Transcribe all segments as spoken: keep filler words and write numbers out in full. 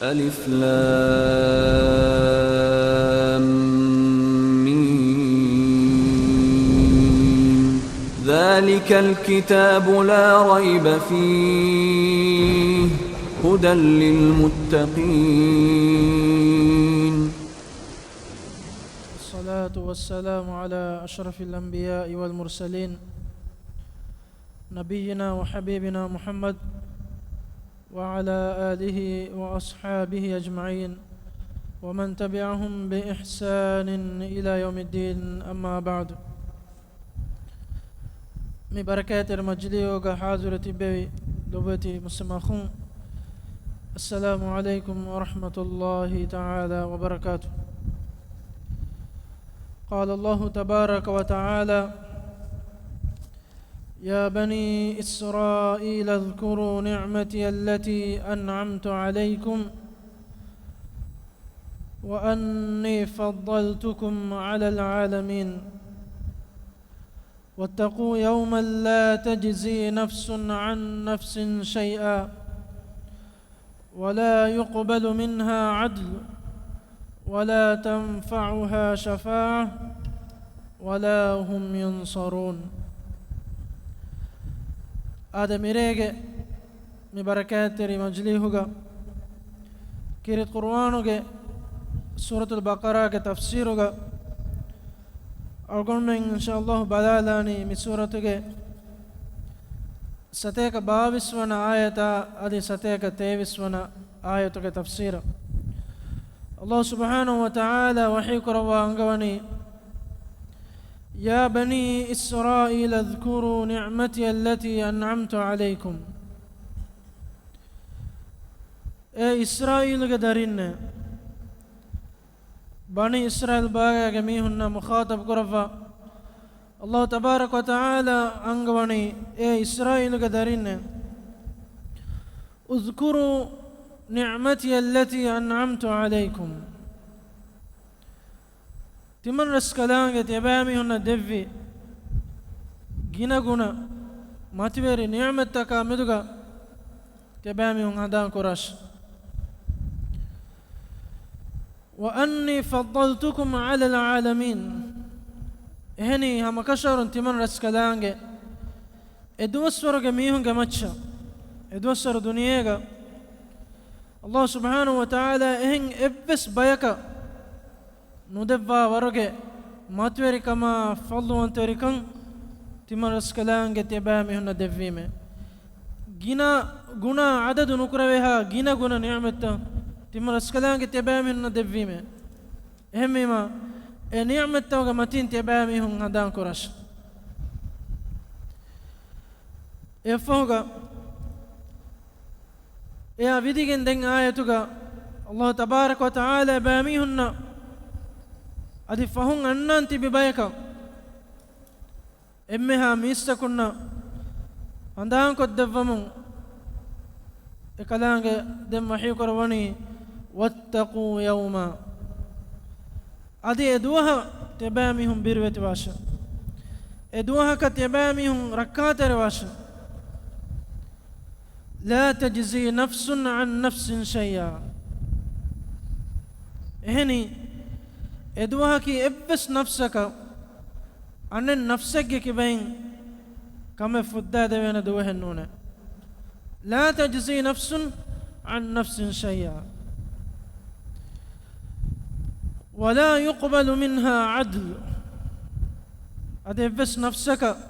ألف لام ميم. ذلك الكتاب لا ريب فيه هدى للمتقين. والصلاة والسلام على أشرف الأنبياء والمرسلين نبينا وحبيبنا محمد وعلى آله وأصحابه أجمعين ومن تبعهم بإحسان إلى يوم الدين، أما بعد. މި ބަރަކާތްތެރި މަޖިލީހުގަ ޙާޟިރު ތިއްބެވި ލޮބުވެތި މުސްލިމް އަޚުން، السلام عليكم ورحمة الله تعالى وبركاته. قال الله تبارك وتعالى: يا بني إسرائيل اذكروا نعمتي التي أنعمت عليكم وأني فضلتكم على العالمين. واتقوا يوما لا تجزي نفس عن نفس شيئا ولا يقبل منها عدل ولا تنفعها شفاعة ولا هم ينصرون. އާދެ، މިރޭގެ މި ބަރަކާތްތެރި މަޖިލީހުގަ ކީރިތި ޤުރުއާނުގެ ސޫރަތުލް ބަޤަރާގެ ތަފްސީރުގަ އަޅުގަނޑުމެން އިންޝާﷲ ބަލާލާނީ މި ސޫރަތުގެ ސަތޭކަ ބާވީސް ވަނަ އާޔަތާ އަދި ސަތޭކަ ތޭވީސް ވަނަ އާޔަތުގެ ތަފްސީރަށް. ﷲ ސުބްޙާނަހޫ ވަތަޢާލާ ވަޙީކުރައްވާ އަންގަވަނީ: يا بني إسرائيل اذكروا نعمتي التي أنعمت عليكم. އޭ އިސްރާއީލުގެ ދަރިންނޭ، ބަނީ އިސްރާއީލް ބާގާގެ މީހުންނަށް މުޚާޠަބު ކުރައްވާ ﷲ ތަބާރަކަ ވަތަޢާލާ އަންގަވަނީ، އޭ އިސްރާއީލުގެ ދަރިންނޭ، اذكروا نعمتي التي أنعمت عليكم. ތިމަން ރަސްކަލާނގެ ތިޔަބައިމީހުންނަށް ދެއްވި ގިނަގުނަ މަތިވެރި ނިޢުމަތްތަކާ މެދުގަ ތިޔަބައިމީހުން ހަނދާން ކުރާށި. وأني فضلتكم على العالمين. އެހެނީ ހަމަކަށަވަރުން ތިމަން ރަސްކަލާނގެ އެ ދުވަސްވަރުގެ މީހުންގެ މައްޗަށް، އެ ދުވަސްވަރު ދުނިޔޭގަ ﷲ ސުބްޙާނަހޫ ވަތަޢާލާ އެހެން އެއްވެސް ބަޔަކަށް ނުދެއްވާ ވަރުގެ މަތިވެރިކަމާ ފަޟްލުވަންތަވެރިކަން ތިމަން ރަސްކަލާނގެ ތިޔަބައިމީހުންނަށް ދެއްވީމޭ. ގިނަ ގުނާ އަދަދު ނުކުރެވޭހާ ގިނަ ގުނަ ނިޢުމަތްތައް ތިމަން ރަސްކަލާނގެ ތިޔަބައިމީހުންނަށް ދެއްވީމޭ. އެހެންވީމާ، އެ ނިޢުމަތްތަކުގެ މަތީން ތިޔަބައިމީހުން ހަނދާން ކުރާށި. އެއަށްފަހުގަ އެއާ ވިދިގެން ދެން އާޔަތުގަ ﷲ ތަބާރަކަ ވަތަޢާލާ ބައިމީހުންނަށް އަދި ފަހުން އަންނާން ތިބި ބަޔަކަށް އެންމެހާ މީސްތަކުންނަށް ހަނދާންކޮށްދެއްވަމުން، އެކަލާނގެ ދެން ވަޙީކުރައްވަނީ، واتقوا يوما. އަދި އެ ދުވަހަށް ތިޔަބައިމީހުން ބިރުވެތިވާށެ. އެ ދުވަހަކަށް ތިޔަބައިމީހުން ރައްކާތެރިވާށެ. لا تجزي نفس عن نفس شيئا. އެހެނީ، އެ ދުވަހަކީ އެއްވެސް ނަފްސަކަށް އަނެއް ނަފްސެއްގެ ކިބައިން ކަމެއް ފުއްދާދެވޭނެ ދުވަހެއް ނޫނޭ. لا تجزي نفس عن نفس شيئا ولا يقبل منها عدل. އަދި އެއްވެސް ނަފްސަކަށް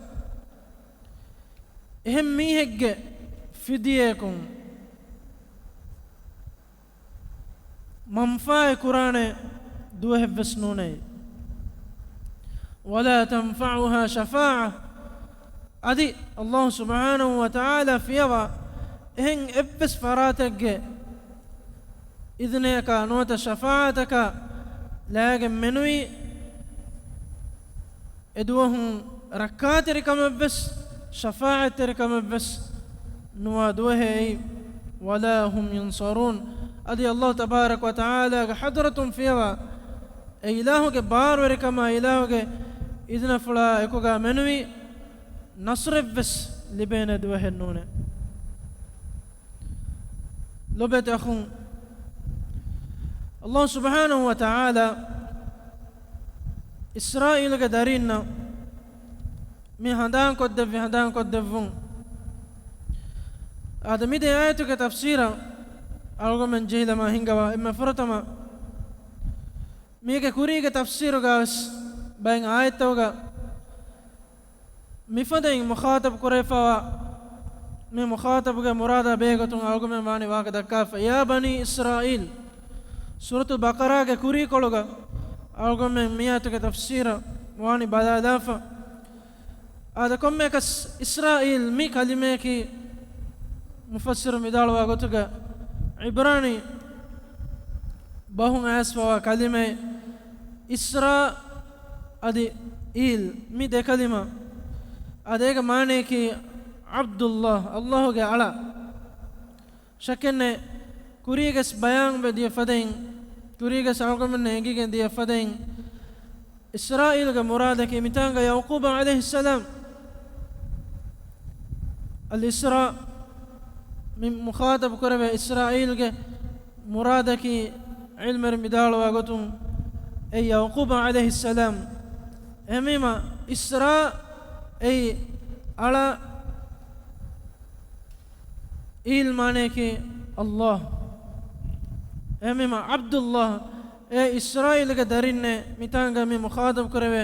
އެހެން މީހެއްގެ ފިދިޔައަކުން މަންފާއެއް ކުރާނެ ދުވަހެއްވެސް ނޫނޭ. ولا تنفعها شفاعة. އަދި ﷲ ސުބްޙާނަހޫ ވަތަޢާލާ ފިޔަވާ އެހެން އެއްވެސް ފަރާތެއްގެ އިޛުނަޔަކާ ނުވަތަ ޝަފާޢަތަކާ ލާގެން މެނުވީ، އެ ދުވަހު ރައްކާތެރިކަމެއްވެސް، ޝަފާޢަތްތެރިކަމެއްވެސް ނުވާ ދުވަހޭ އެއީ. ولا هم ينصرون. އަދި ﷲ ތަބާރަކަ ވަތަޢާލާގެ ޙަޟްރަތުން ފިޔަވާ އެ އިލާހުގެ ބާރުވެރިކަމާ އިލާހުގެ އިޛުނަފުޅާ އެކުގަ މެނުވީ ނަޞްރެއްވެސް ލިބޭނެ ދުވަހެއް ނޫނޭ. ލޮބުވެތި އަޚުން، ﷲ ސުބްޙާނަހޫ ވަތަޢާލާ އިސްރާއީލުގެ ދަރީންނަށް މި ހަނދާންކޮށްދެއްވި ހަނދާންކޮށްދެއްވުން، އާދެ، މި ދެ އާޔަތުގެ ތަފްސީރަށް އަޅުގަނޑުމެން ޖެހިލަމާ ހިންގަވާ. އެންމެ ފުރަތަމަ މީގެ ކުރީގެ ތަފްސީރުގަ ވެސް ބައެއް އާޔަތްތަކުގަ މިފަދައިން މުޚާޠަބު ކުރެވިފައިވާ މި މުޚާޠަބުގެ މުރާދާ ބެހޭގޮތުން އަޅުގަނޑުމެން ވާނީ ވާހަކަ ދައްކާފަ. يا بني إسرائيل، ސޫރަތުލް ބަޤަރާގެ ކުރީކޮޅުގަ އަޅުގަނޑުމެން މި އާޔަތުގެ ތަފްސީރަށް ވާނީ ބަލާލާފަ. އާދެ، ކޮންމެއަކަސް އިސްރާއީލް މި ކަލިމަޔަކީ މުފައްސިރު ވިދާޅުވާ ގޮތުގަ ޢިބްރާނީ ބަހުން އައިސްފައިވާ ކަލިމައެއް. އިސްރާ އަދި އީލް، މި ދެ ކަލިމަ އާދެ، އޭގެ މާނަޔަކީ ޢަބްދުﷲ، ﷲ ގެ އަޅާ. ޝައްކެއްނެތް، ކުރީގަސް ބަޔާންވެ ދިޔަ ފަދައިން، ކުރީގަސް އަޅުގަނޑުމެންނަށް އެނގިގެން ދިޔަ ފަދައިން، އިސްރާއީލުގެ މުރާދަކީ މިތާނގަ ޔަޢުޤޫބު ޢަލައިހިއްސަލާމް. އަލްއިސްރާ، މި މުޚާޠަބު ކުރެވޭ އިސްރާއީލުގެ މުރާދަކީ ޢިލްމުވެރިން ވިދާޅުވާ ގޮތުން އެ ޔަޢުޤޫބު ޢަލައިހިއްސަލާމް. އެހެންވީމަ އިސްރާ އެއީ އަޅާ، އީލް މާނަޔަކީ ﷲ. އެހެންވީމަ ޢަބްދުﷲ، އޭ އިސްރާއީލުގެ ދަރިންނޭ، މިތާނގަ މި މުޚާޠަބު ކުރެވޭ،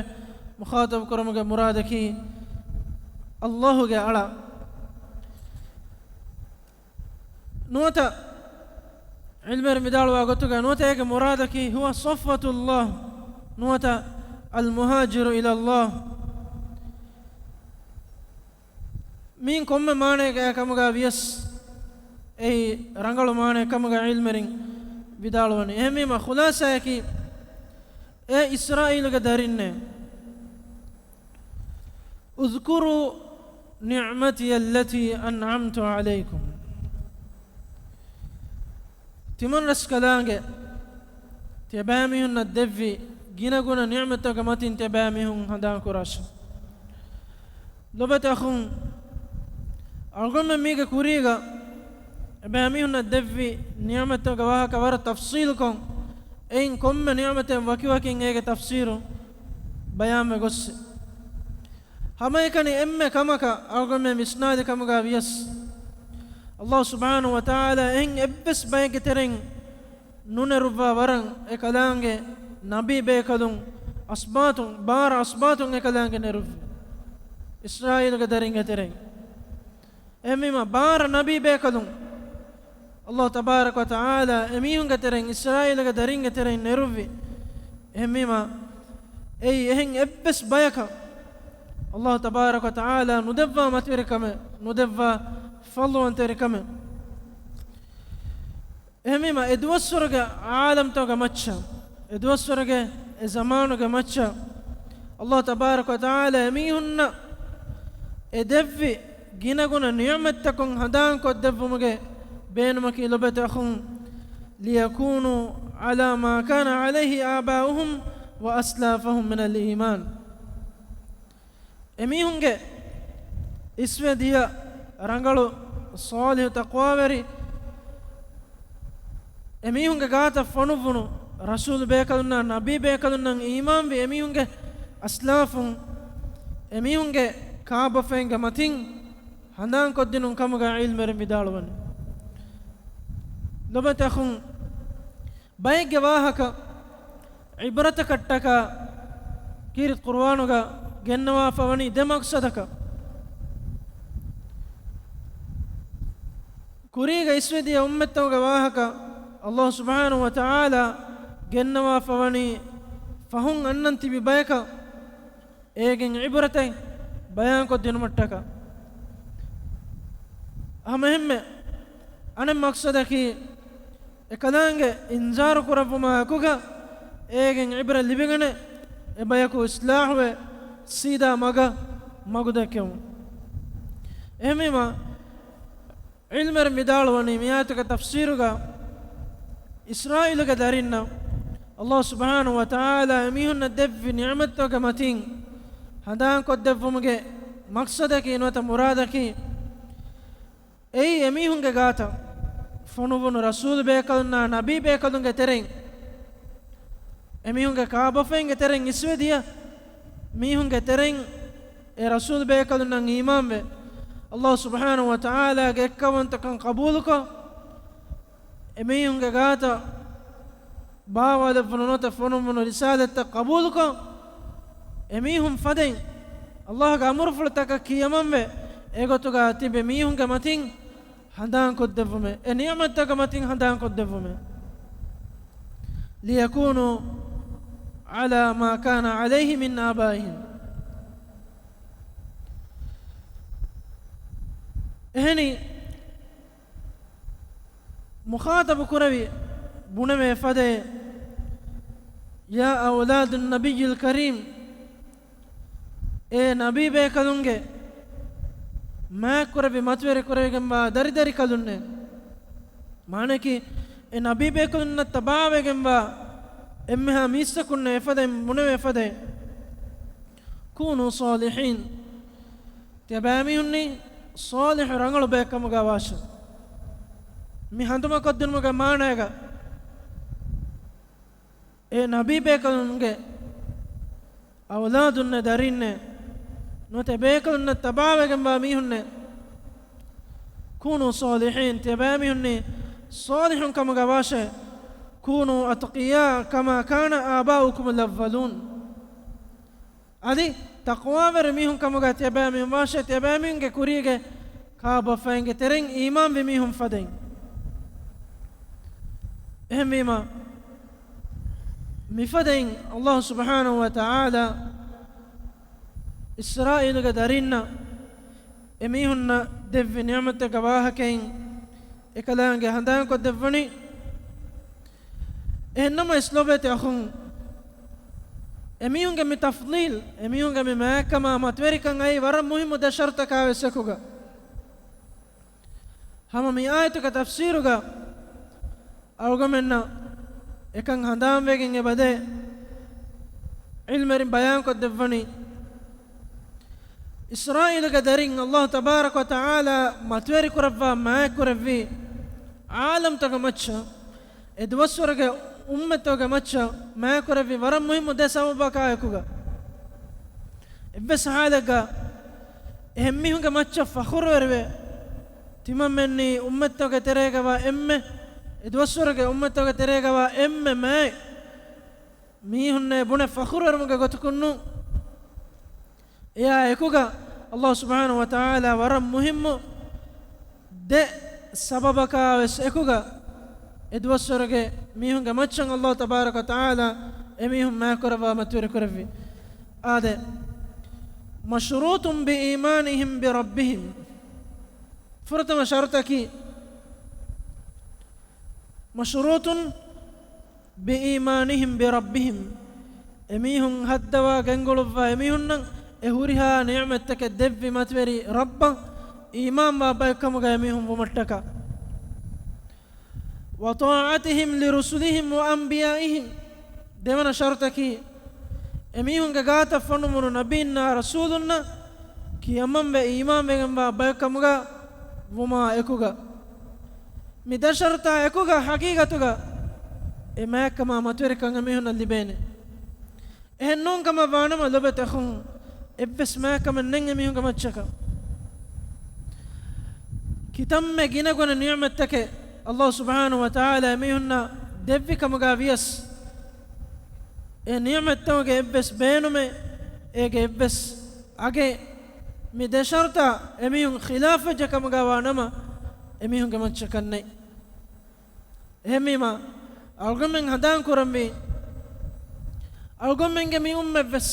މުޚާޠަބު ކުރުމުގެ މުރާދަކީ ﷲ ގެ އަޅާ. ނުވަތަ ޢިލްމުވެރިން ވިދާޅުވާ ގޮތުގަ ނުވަތަ އޭގެ މުރާދަކީ هو صفوة الله، ނުވަތަ المهاجر إلى الله. މީން ކޮންމެ މާނައެއް ކަމުގަ ވިޔަސް، އެއީ ރަނގަޅު މާނައެއް ކަމުގަ ޢިލްމުވެރިން ވިދާޅުވަނީ. އެހެންވީމަ ޚުލާޞާއަކީ، އޭ އިސްރާއީލުގެ ދަރިންނޭ، اذكروا نعمتي التي أنعمت عليكم. ތިމަންރަސްކަލާނގެ ތިޔަބައިމީހުންނަށް ދެއްވި ގިނަގުނަ ނިޢުމަތްތަކުގެ މަތިން ތިޔަބައިމީހުން ހަނދާންކުރާށި. ލޮބުވެތި އަޚުން، އަޅުގަނޑުމެން މީގެ ކުރީގަ އެބައިމީހުންނަށް ދެއްވި ނިޢުމަތްތަކުގެ ވާހަކަ ވަރަށް ތަފްޞީލުކޮށް، އެއިން ކޮންމެ ނިޢުމަތެއް ވަކިވަކިން އޭގެ ތަފްސީރު ބަޔާންވެ ގޮއްސި. ހަމައެކަނި އެންމެ ކަމަކަށް އަޅުގަނޑުމެން ވިސްނާލި ކަމުގަ ވިޔަސް، ﷲ ސުބްޙާނަހޫ ވަތަޢާލާ އެހެން އެއްވެސް ބައެއްގެ ތެރެއިން ނުނެރުއްވާ ވަރަށް އެކަލާނގެ ނަބީ ބޭކަލުން އަސްބާތުން، ބާރަ އަސްބާތުން އެކަލާނގެ ނެރުއްވި އިސްރާއީލުގެ ދަރިންގެ ތެރެއިން. އެހެންވީމަ، ބާރަ ނަބީ ބޭކަލުން ﷲ ތަބާރަކަ ވަތަޢާލާ އެމީހުންގެ ތެރެއިން، އިސްރާއީލުގެ ދަރިންގެ ތެރެއިން ނެރުއްވި. އެހެންވީމަ، އެއީ އެހެން އެއްވެސް ބަޔަކަށް ﷲ ތަބާރަކަ ވަތަޢާލާ ނުދެއްވާ މަތިވެރިކަމެއް، ނުދެއްވާ ފަޟްލުވަންތަވެރިކަމެއް. އެހެންވީމަ، އެ ދުވަސްވަރުގެ ޢާލަމްތަކުގެ މައްޗަށް، އެ ދުވަސްވަރުގެ އެ ޒަމާނުގެ މައްޗަށް، ﷲ ތަބާރަކަ ވަތަޢާލާ އެމީހުންނަށް އެ ދެއްވި ގިނަގުނަ ނިޢުމަތްތަކުން ހަނދާންކޮށްދެއްވުމުގެ ބޭނުމަކީ، ލޮބުވެތި އަޚުން، ليكونوا على ما كان عليه آباؤهم وأسلافهم من الإيمان. އެމީހުންގެ އިސްވެ ދިޔަ ރަނގަޅު ޞާލިޙު ތަޤްވާވެރި އެމީހުންގެ ގާތަށް ފޮނުއްވުނު ރަސޫލު ބޭކަލުންނާ ނަބީ ބޭކަލުންނަށް އީމާންވި އެމީހުންގެ އަސްލާފުން، އެމީހުންގެ ކާބަފައިންގެ މަތިން ހަނދާންކޮށްދިނުން ކަމުގަ ޢިލްމުވެރިން ވިދާޅުވަނީ. ލޮބުވެތި އަޚުން، ބައެއްގެ ވާހަކަ ޢިބްރަތަކަށްޓަކާ ކީރިތި ޤުރުއާނުގަ ގެންނަވާފަވަނީ ދެ މަޤްޞަދަކަށް. ކުރީގަ އިސްވެދިޔަ އުއްމަތްތަކުގެ ވާހަކަ ﷲ ސުބްޙާނަހޫ ވަތަޢާލާ ގެންނަވާފަވަނީ ފަހުން އަންނަން ތިބި ބަޔަކަށް އޭގެން ޢިބްރަތެއް ބަޔާންކޮށްދިނުމަށްޓަކާ. ހަމައެހެންމެ އަނެއް މަޤްޞަދަކީ، އެކަލާނގެ އިންޒާރު ކުރައްވުމާ އެކުގަ އޭގެން ޢިބްރަތް ލިބިގެނެ އެބަޔަކު އިޞްލާޙުވެ ސީދާ މަގަށް މަގުދެއްކެވުން. އެހެންވީމާ، ޢިލްމުވެރިން ވިދާޅުވަނީ މި އާޔަތުގެ ތަފްސީރުގަ އިސްރާއީލުގެ ދަރިންނަށް ﷲ ސުބްޙާނަހޫ ވަތަޢާލާ އެމީހުންނަށް ދެއްވި ނިޢުމަތްތަކުގެ މަތިން ހަނދާންކޮށްދެއްވުމުގެ މަޤްޞަދަކީ ނުވަތަ މުރާދަކީ، އެއީ އެމީހުންގެ ގާތަށް ފޮނުއްވުނު ރަސޫލު ބޭކަލުންނާ ނަބީ ބޭކަލުންގެ ތެރެއިން އެމީހުންގެ ކާބަފައިންގެ ތެރެއިން އިސްވެދިޔަ މީހުންގެ ތެރެއިން އެ ރަސޫލު ބޭކަލުންނަށް އީމާންވެ، އައްލާހު ސުބްޙާނަހު ވަ ތަޢާލާގެ އެއްކައުވަންތަކަން ޤަބޫލުކޮށް، އެމީހުންގެ ގާތަށް ބާވާލެއްވުނު ނުވަތަ ފޮނުއްވުނު ރިސާލަތްތައް ޤަބޫލުކޮށް، އެމީހުން ފަދައިން އައްލާހުގެ އަމުރުފުޅުތަކަށް ކިޔަމަންވެ، އެގޮތުގަ ތިބި މީހުންގެ މަތިން ހަނދާންކޮށްދެއްވުމެއް، އެ ނިޢުމަތްތަކުގެ މަތިން ހަނދާންކޮށްދެއްވުމެއް. لِيَكُونُوا عَلَى مَا كَانَ عَلَيْهِ مِنْ آبَائِهِمْ. އެހެނީ، މުޚާޠަބު ކުރެވި ބުނެވޭ ފަދައިން، يَا أَوْلَادَ النَّبِيِّ الْكَرِيمِ، އޭ ނަބީ ބޭކަލުންގެ މާތްކުރެއްވި މަތިވެރި ކުރެވިގެންވާ ދަރިދަރިކަލުންނޭ. މާނައަކީ، އެ ނަބީ ބޭކަލުންނަށް ތަބާވެގެންވާ އެންމެހާ މީސްތަކުންނޭ އެފަދައިން ބުނެވޭ ފަދައިން، كُونُوا صَالِحِينَ، ތިޔަބައިމީހުންނީ ޞާލިޙު ރަނގަޅު ބައެއް ކަމުގަ ވާށޭ. މި ހަނދުމަކޮށްދިނުމުގެ މާނައިގަ އެ ނަބީ ބޭކަލުންގެ އައުލާދުންނޭ، ދަރީންނޭ، ނުވަތަ ބޭކަލުންނަށް ތަބާވެގެންވާ މީހުންނޭ، كُونُوا صَالِحِينَ، ތިޔަބައިމީހުންނީ ޞާލިޙުން ކަމުގަ ވާށޭ. كُونُوا أَتْقِيَاءَ كَمَا كَانَ آبَاؤُكُمُ الْأَوَّلُونَ. އަދި ތަޤްވާވެރި މީހުން ކަމުގަ ތިޔަބައިމީހުން ވާށޭ، ތިޔަބައިމީހުންގެ ކުރީގެ ކާބަފައިންގެ ތެރެއިން އީމާންވި މީހުން ފަދައިން. އެހެންވީމަ، މިފަދައިން އައްލާހު ސުބްޙާނަހު ވަ ތަޢާލާ އިސްރާއީލުގެ ދަރީންނަށް އެމީހުންނަށް ދެއްވި ނިޢުމަތެއްގެ ވާހަކައިން އެކަލާނގެ ހަނދާންކޮށްދެއްވަނީ. އެހެންނަމަވެސް ލޯބިވެތި އަޚުން، އެމީހުންގެ މި ތަފްޟީލް، އެމީހުންގެ މި މާތްކަމާ މަތިވެރިކަން އައީ ވަރަށް މުހިއްމު ދެ ޝަރުޠަކާ ވެސް އެކުގަ. ހަމަ މި އާޔަތުގެ ތަފްސީރުގަ އަޅުގަމެންނަށް އެކަން ހަނދާންވެގެން އެބަދޭ ޢިލްމުވެރިން ބަޔާންކޮށްދެއްވަނީ، އިސްރާއީލުގެ ދަރިން އައްލާހު ތަބާރަކަ ވަ ތަޢާލާ މަތިވެރިކުރައްވާ މާތްކުރެއްވީ ޢާލަމްތަކުގެ މައްޗަށް، އެ ދުވަސްވަރުގެ އުއްމަތްތަކުގެ މައްޗަށް މާތްކުރެއްވި ވަރަށް މުހިއްމު ދެ ސަބަބަކާ އެކުގަ. އެއްވެސް ޙާލެއްގަ އެހެން މީހުންގެ މައްޗަށް ފަޚުރުވެރިވެ، ތިމަންމެންނީ އުއްމަތްތަކުގެ ތެރޭގަވާ އެންމެ، އެ ދުވަސްވަރުގެ އުއްމަތްތަކުގެ ތެރޭގަވާ އެންމެ މާތް މީހުންނޭ ބުނެ ފަޚުރުވެރުމުގެ ގޮތަކުން ނޫން. އެއާ އެކުގަ އައްލާހު ސުބްޙާނަހު ވަ ތަޢާލާ ވަރަށް މުހިއްމު ދެ ސަބަބަކާ ވެސް އެކުގަ އެ ދުވަސްވަރުގެ މީހުންގެ މައްޗަށް އައްލާހު ތަބާރަކަ ވަ ތަޢާލާ އެމީހުން މާތްކުރައްވާ މަތިވެރި ކުރެއްވި. އާދެ، مَشْرُوطٌ بِإِيمَانِهِمْ بِرَبِّهِمْ. ފުރަތަމަ ޝަރުޠަކީ، مَشْرُوطٌ بِإِيمَانِهِمْ بِرَبِّهِمْ، އެމީހުން ހައްދަވާ ގެންގުޅުއްވާ އެމީހުންނަށް އެ ހުރިހާ ނިޢުމަތްތަކެއް ދެއްވި މަތިވެރި ރައްބަށް އީމާންވާ ބައެއްކަމުގަ އެމީހުން ވުމަށްޓަކާ. وَطَاعَتِهِمْ لِرُسُلِهِمْ وَأَنْبِيَائِهِمْ، ދެވަނަ ޝަރުޠަކީ، އެމީހުންގެ ގާތަށް ފޮނުވުނު ނަބީންނާ ރަސޫލުންނަށް ކިޔަމަންވެ އީމާންވެގެންވާ ބައެއްކަމުގަ ވުމާ އެކުގަ، މި ދެ ޝަރުޠާ އެކުގަ ޙަޤީޤަތުގަ އެ މާތްކަމާ މަތިވެރިކަން އެމީހުންނަށް ލިބޭނެ. އެހެން ނޫން ކަމަށް ވާނަމަ، ލޮބުވެތި އަޚުން، އެއްވެސް މާތްކަމެއް ނެތް އެމީހުންގެ މައްޗަކަށް. ކިތަންމެ ގިނަގުނަ ނިޢުމަތްތަކެއް އައްލާހު ސުބްޙާނަހު ވަ ތަޢާލާ އެމީހުންނަށް ދެއްވި ކަމުގަ ވިޔަސް، އެ ނިޢުމަތްތަކުގެ އެއްވެސް ބޭނުމެއް، އޭގެ އެއްވެސް އަގެއް، މި ދެ ޝަރުޠާ އެމީހުން ޚިލާފުވެއްޖެ ކަމުގަ ވާނަމަ، އެމީހުންގެ މައްޗަކަށް ނެތް. އެހެންވީމަ، އަޅުގަނޑުމެން ހަނދާން ކުރަންވީ، އަޅުގަނޑުމެންގެ މި އުއްމަތްވެސް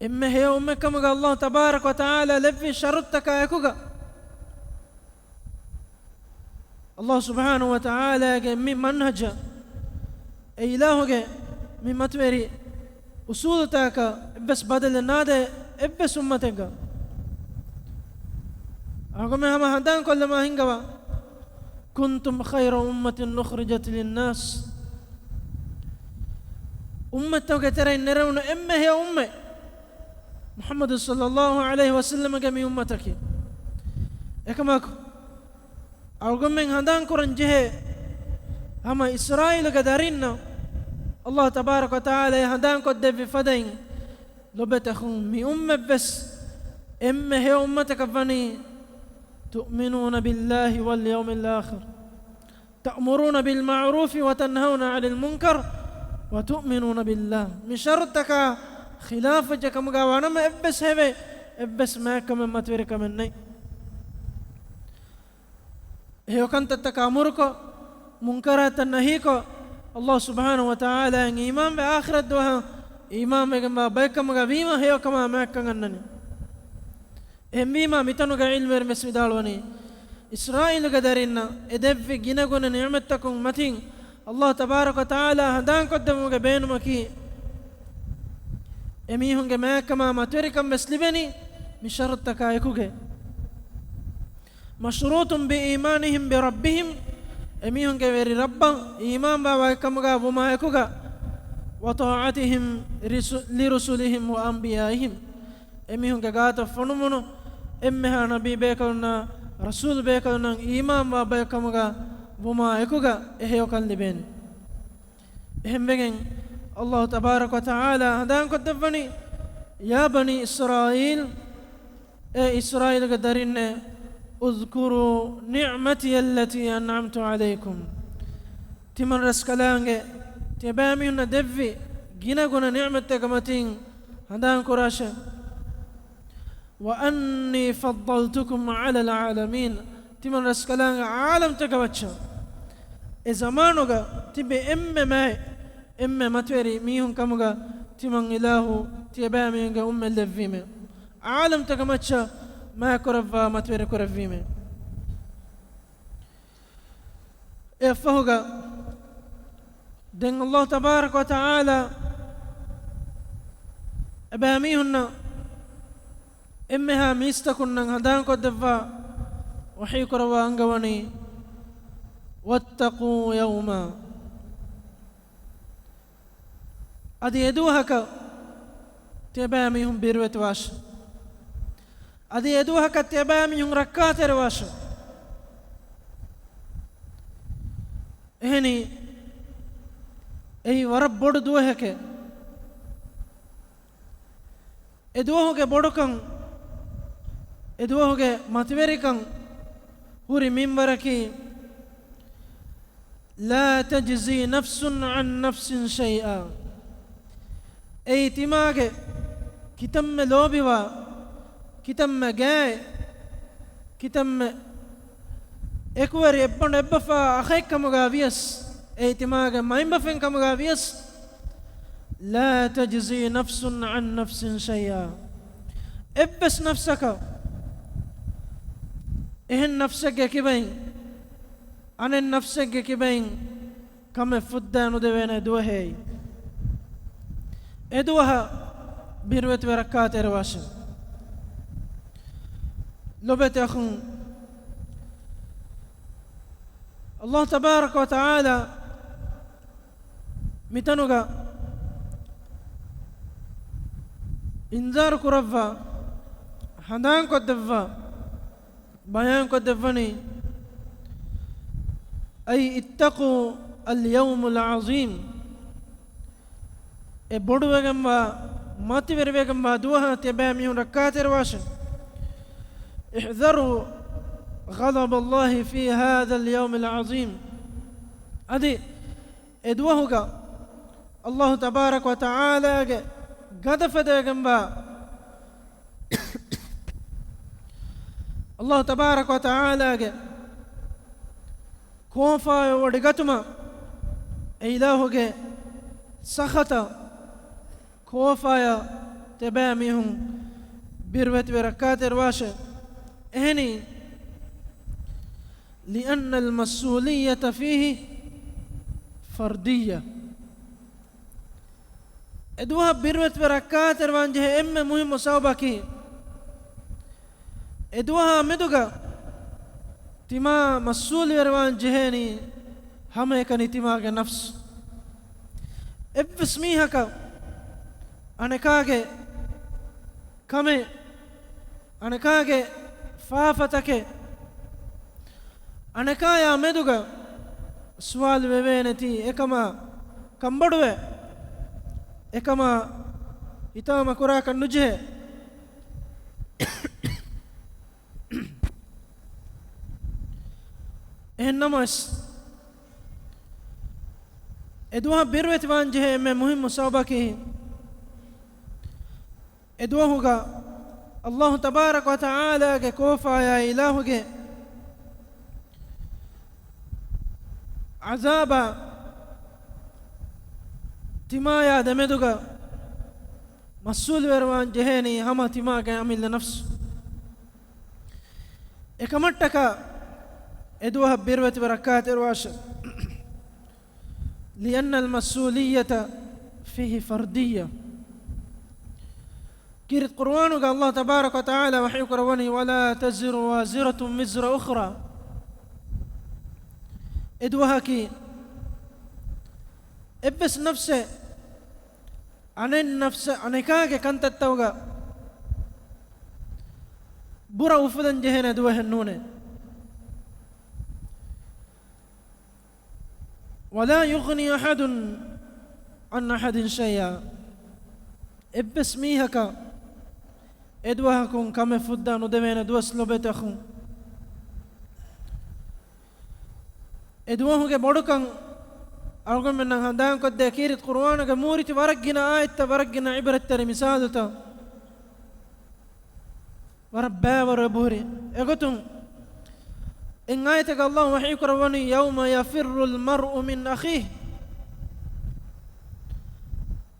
އެންމެ ހެޔޮ އުއްމަތް ކަމުގަ އައްލާހު ތަބާރަކަ ވަ ތަޢާލާ ލެއްވި ޝަރުޠުތަކާ އެކުގަ، އައްލާހު ސުބްޙާނަހު ވަ ތަޢާލާގެ މި މަންހަޖަށް، އެ އިލާހުގެ މި މަތިވެރި އުސޫލުތަކަށް އެއްވެސް ބަދަލެއް ނާދޭ އެއްވެސް އުއްމަތެއްގަ. އަޅުގަނޑުމެން ހަމަ ހަނދާން ކޮށްލަމާ ހިންގަވާ، كُنْتُمْ خَيْرَ أُمَّةٍ أُخْرِجَتْ لِلنَّاسِ. އުއްމަތްތަކުގެ ތެރެއިން ނެރެވުނު އެންމެ ހެޔޮ އުއްމަތް މުޙައްމަދު ޞައްލައްލާހު ޢަލައިހި ވަސައްލަމަގެ މި އުއްމަތަކީ. އެކަމަކު، އަޅުގަނޑުމެން ހަނދާން ކުރަން ޖެހޭ، ހަމަ އިސްރާއީލުގެ ދަރިންނަށް އަﷲ ތަބާރަކަ ވަތަޢާލާ ހަނދާންކޮށްދެއްވި ފަދައިން، ލޮބުވެތި އަޚުން، މި އުއްމަތްވެސް އެންމެ ހެޔޮ އުއްމަތަކަށް ވަނީ، تؤمنون بالله واليوم الآخر، تأمرون بالمعروف وتنهون عن المنكر وتؤمنون بالله. މި ޝަރުޠުތަކާ ޚިލާފުވެއްޖެ ކަމުގަ ވާނަމަ، އެއްވެސް ހެޔޮ، އެއްވެސް މާތްކަމެއް މަތިވެރިކަމެއް ނެތް. ހެޔޮކަންތައްތަކަށް އަމުރުކޮށް، މުންކަރާތައް ނަހީކޮށް، އަﷲ ސުބްޙާނަހޫ ވަތަޢާލާއަށް އީމާންވެ، އާޚިރަތް ދުވަހަށް އީމާންވެގެންވާ ބައެއްކަމުގަ ވީމަ ހެޔޮކަމާ މާތްކަން އަންނަނީ. އެހެންވީމާ، މިތަނުގަ ޢިލްމުވެރިންވެސް ވިދާޅުވަނީ، އިސްރާއީލުގެ ދަރިންނަށް އެ ދެއްވި ގިނަގުނަ ނިޢުމަތްތަކުން މަތިން، އަﷲ ތަބާރަކަ ވަތަޢާލާ ހަނދާންކޮށްދެއްވުމުގެ ބޭނުމަކީ، އެމީހުންގެ މާތްކަމާ މަތިވެރިކަންވެސް ލިބެނީ މި ޝަރުޠުތަކާ އެކުގައި. مشروط بإيمانهم بربهم، އެމީހުންގެ ވެރި ރައްބަށް އީމާންވާ ބައެއްކަމުގަ ވުމާ އެކުގަ، وطاعتهم رس-، لرسلهم وأنبيائهم، އެމީހުންގެ ގާތަށް ފޮނުވުނު އެންމެހާ ނަބީ ބޭކަލުންނާ ރަސޫލު ބޭކަލުންނަށް އީމާންވާ ބައެއްކަމުގަ ވުމާ އެކުގަ އެ ހެޔޮކަން ލިބޭނެ. އެހެންވެގެން، އަﷲ ތަބާރަކަ ވަތަޢާލާ ހަނދާންކޮށްދެއްވަނީ، يا بني إسرائيل، އޭ އިސްރާއީލުގެ ދަރިންނޭ، اذكروا نعمتي التي أنعمت عليكم، ތިމަން ރަސްކަލާނގެ، ތިޔަބައިމީހުންނަށް ދެއްވި ގިނަގުނަ ނިޢުމަތްތަކެއް މަތިން ހަނދާންކުރާށޭ. وأني فضلتكم على العالمين، ތިމަން ރަސްކަލާނގެ ޢާލަމްތަކަށް ވައްޗަށް، އެ ޒަމާނުގަ ތިބި އެންމެ މާތް، އެންމެ މަތިވެރި މީހުން ކަމުގަ ތިމަން އިލާހު ތިޔަބައިމީހުންގެ އުއްމަތް ލެއްވީމޭ. ޢާލަމްތަކަށް މައްޗަށް މާތްކުރައްވާ މަތިވެރި ކުރެއްވީމޭ. އެއަށްފަހުގަ ދެން އަﷲ ތަބާރަކަ ވަތަޢާލާ އެބައިމީހުންނަށް އެންމެހާ މީސްތަކުންނަށް ހަނދާންކޮށްދެއްވާ ވަޙީކުރައްވާ އަންގަވަނީ، واتقوا يوما، އަދި އެދުވަހަކަށް ތިޔަބައިމީހުން ބިރުވެތިވާށެ. އަދި އެދުވަހަކަށް ތިޔަބައިމީހުން ރައްކާތެރިވާށެ. އެހެނީ، އެއީ ވަރަށް ބޮޑު ދުވަހެކޭ. އެދުވަހުގެ ބޮޑުކަން، އެދުވަހުގެ މަތިވެރިކަން ހުރި މިންވަރަކީ، لا تجزي نفس عن نفس شيئا. އެއީ ތިމާގެ ކިތަންމެ ލޯބިވާ، ކިތަންމެ ގާތް، ކިތަންމެ އެކުވެރި އެއްބަނޑު އެއްބަފާ އަޚައެއްކަމުގަ ވިޔަސް، އެއީ ތިމާގެ މައިންބަފައިން ކަމުގަ ވިޔަސް، لا تجزي نفس عن نفس شيئا. އެއްވެސް ނަފްސަކަށް އެހެން ނަފްސެއްގެ ކިބައިން އަނެއް ނަފްސެއްގެ ކިބައިން ކަމެއް ފުއްދާ ނުދެވޭނެ ދުވަހޭ. އެދުވަހަށް ބިރުވެތިވެ ރައްކާތެރިވާށެ. ލޮބުވެތި އަޚުން، އަﷲ ތަބާރަކަ ވަތަޢާލާ މިތަނުގަ އިންޒާރު ކުރައްވާ، ހަނދާންކޮށްދެއްވާ، ބަޔާންކޮށްދެއްވަނީ، أي اتقوا اليوم العظيم، އެ ބޮޑުވެގެންވާ، މަތިވެރިވެގެންވާ ދުވަހަށް ތިޔަބައިމީހުން ރައްކާތެރިވާށެ. احذروا غضب الله في هذا اليوم العظيم. އަދި އެ ދުވަހުގަ އަﷲ ތަބާރަކަ ވަތަޢާލާގެ ގަދަ ފެދޭގެންވާ، އަﷲ ތަބާރަކަ ވަތަޢާލާގެ ކޯފާޔަށް ވޮޑިގަތުމަށް، އެ އިލާހުގެ ސަޚަތަށް، ކޯފާޔަށް ތިޔަބައިމީހުން ބިރުވެތިވެ ރައްކާތެރިވާށެ. އެހެނީ، لأن المسؤولية فيه فردية. އެ ދުވަހަށް ބިރުވެތިވެ ރައްކާތެރިވާން ޖެހޭ އެންމެ މުހިއްމު ސަބަބަކީ، އެ ދުވަހާ މެދުގަ ތިމާ މަސްއޫލުވެރިވާން ޖެހޭނީ ހަމައެކަނި ތިމާގެ ނަފްސު. އެއްވެސް މީހަކަށް އަނެކާގެ ކަމެއް، އަނެކާގެ ފާފަތަކެއް، އަނެކާޔާ މެދުގަ ސުވާލު ވެވޭނެތީ އެކަމާ ކަންބޮޑުވެ، އެކަމާ ހިތާމަ ކުރާކަށް ނުޖެހޭ. އެހެންނަމަވެސް، އެދުވަހަށް ބިރުވެތިވާން ޖެހޭ އެންމެ މުހިއްމު ސަބަބަކީ، އެދުވަހުގަ ﷲ ތަބާރަކަ ވަތަޢާލާގެ ކޯފާޔާ އިލާހުގެ ޢަޒާބާ ތިމާޔާ ދެމެދުގަ މަސްއޫލުވެރިވާން ޖެހޭނީ ހަމަ ތިމާގެ އަމިއްލަ ނަފްސު. އެކަމަށްޓަކާ އެދުވަހަށް ބިރުވެތިވެ ރައްކާތެރިވާށެ. لأن المسؤولية فيه فردية. ކީރިތި ޤުރުއާނުގަ ﷲ ތަބާރަކަ ވަތަޢާލާ ވަޙީ ކުރައްވަނީ، ولا تزر وازرة وزر أخرى. އެދުވަހަކީ އެއްވެސް ނަފްސެއް އަނެއް ނަފްސަށް އަނެކާގެ ކަންތައްތަކުގަ ބުރަ އުފުލަން ޖެހޭނެ ދުވަހެއް ނޫނޭ. ولا يغني أحد عن أحد شيئا. އެއްވެސް މީހަކަށް އެދުވަހަކުން ކަމެއް ފުއްދާ ނުދެވޭނެ ދުވަސް ލޮބުވެތި އަޚުން. އެދުވަހުގެ ބޮޑުކަން އަޅުގަނޑުމެންނަށް ހަނދާންކޮށްދޭ ކީރިތި ޤުރުއާނުގެ މޫރިތި ވަރަށް ގިނަ އާޔަތްތައް، ވަރަށް ގިނަ ޢިބްރަތްތެރި މިސާލުތައް، ވަރަށް ބައިވަރު އެބަހުރި. އެގޮތުން އެއް އާޔަތެއްގަ ﷲ ވަޙީ ކުރައްވަނީ، يوم يفر المرء من أخيه.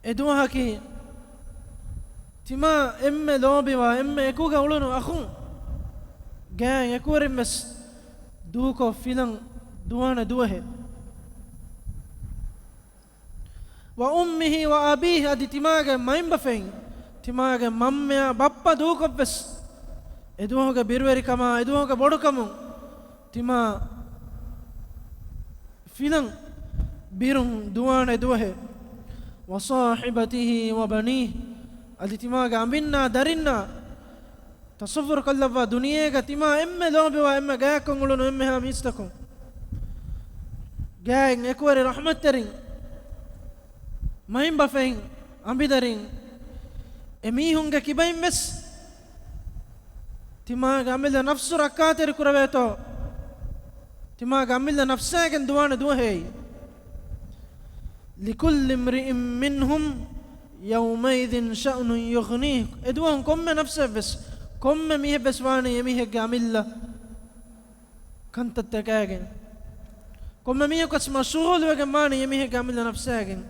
އެދުވަހަކީ ތިމާ އެންމެ ލޯބިވާ، އެންމެ އެކުގަ އުޅުނު އަޚުން، ގާތް އެކުވެރިން ވެސް ދޫކޮށް ފިލަން ދުވާނެ ދުވަހެއް. وأمه وأبيه، އަދި ތިމާގެ މައިންބަފައިން، ތިމާގެ މަންމަޔާ ބައްޕަ ދޫކޮށްވެސް، އެދުވަހުގެ ބިރުވެރިކަމާ، އެދުވަހުގެ ބޮޑުކަމުން ތިމާ ފިލަން ބިރުން ދުވާނެ ދުވަހެއް. وصاحبته وبنيه، އަދި ތިމާގެ އަނބިންނާ ދަރިންނާ. ތަޞައްވުރު ކޮށްލައްވާ، ދުނިޔޭގަ ތިމާ އެންމެ ލޯބިވާ، އެންމެ ގާތްކޮށް އުޅުނު އެންމެހާ މީސްތަކުން، ގާތް އެކުވެރި ރަޙްމަތްތެރިން، މައިންބަފައިން، އަނބިދަރިން، އެމީހުންގެ ކިބައިން ވެސް ތިމާގެ އަމިއްލަ ނަފްސު ރައްކާތެރި ކުރެވޭތޯ، ތިމާގެ އަމިއްލަ ނަފްސާގެން ދުވާނެ ދުވަހޭ. لكل امرئ منهم يومئذ شأن يغنيه. އެދުވަހުން ކޮންމެ ނަފްސެއްވެސް، ކޮންމެ މީހެއްވެސް ވާނީ އެމީހެއްގެ އަމިއްލަ ކަންތައްތަކާގެން. ކޮންމެ މީހަކުވެސް މަޝްޣޫލުވެގެން ވާނީ އެމީހެއްގެ އަމިއްލަ ނަފްސާގެން.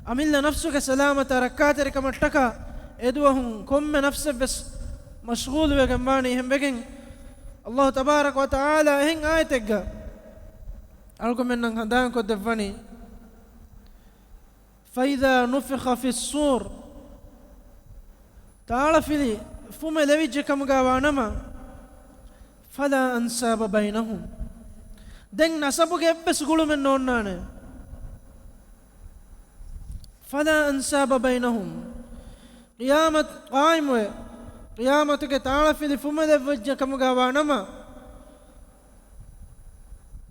އަމިއްލަ ނަފްސުގެ ސަލާމަތާ ރައްކާތެރިކަމަށްޓަކާ އެދުވަހުން ކޮންމެ ނަފްސެއްވެސް މަޝްޣޫލުވެގެން ވާނީ. އެހެންވެގެން، ﷲ ތަބާރަކަ ވަތަޢާލާ އެހެން އާޔަތެއްގަ އަޅުގަނޑުމެންނަށް ހަނދާންކޮށްދެއްވަނީ، فإذا نفخ في الصور، ތާޅަފިލި ފުމެލެވިއްޖެ ކަމުގަ ވާނަމަ، فلا أنساب بينهم، ދެން ނަސަބުގެ އެއްވެސް ގުޅުމެއް ނޯންނާނެ. فلا أنساب بينهم، ޤިޔާމަތު ޤާއިމުވެ، ޤިޔާމަތުގެ ތާޅަފިލި ފުމެލެވިއްޖެ ކަމުގަ ވާނަމަ،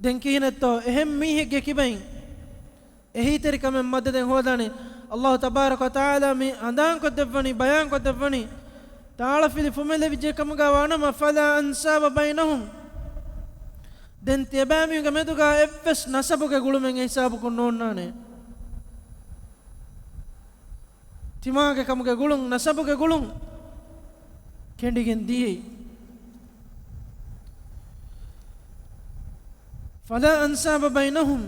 ދެން ކިހިނެއްތޯ އެހެން މީހެއްގެ ކިބައިން އެހީތެރިކަމެއް މަދަދެއް ހޯދާނީ؟ ﷲ ތަބާރަކަ ވަތަޢާލާ މި ހަނދާންކޮށްދެއްވަނީ، ބަޔާންކޮށްދެއްވަނީ، ތާޅަފިލި ފުމެލެވިއްޖެ ކަމުގަ ވާނަމަ، فلا أنساب بينهم، ދެން ތިޔަބައިމީހުންގެ މެދުގަ އެއްވެސް ނަސަބުގެ ގުޅުމެއް އެހިސާބަކުން ނޯންނާނެ. ތިމާގެ ކަމުގެ ގުޅުން، ނަސަބުގެ ގުޅުން ކެނޑިގެން ދިޔައީ. فلا أنساب بينهم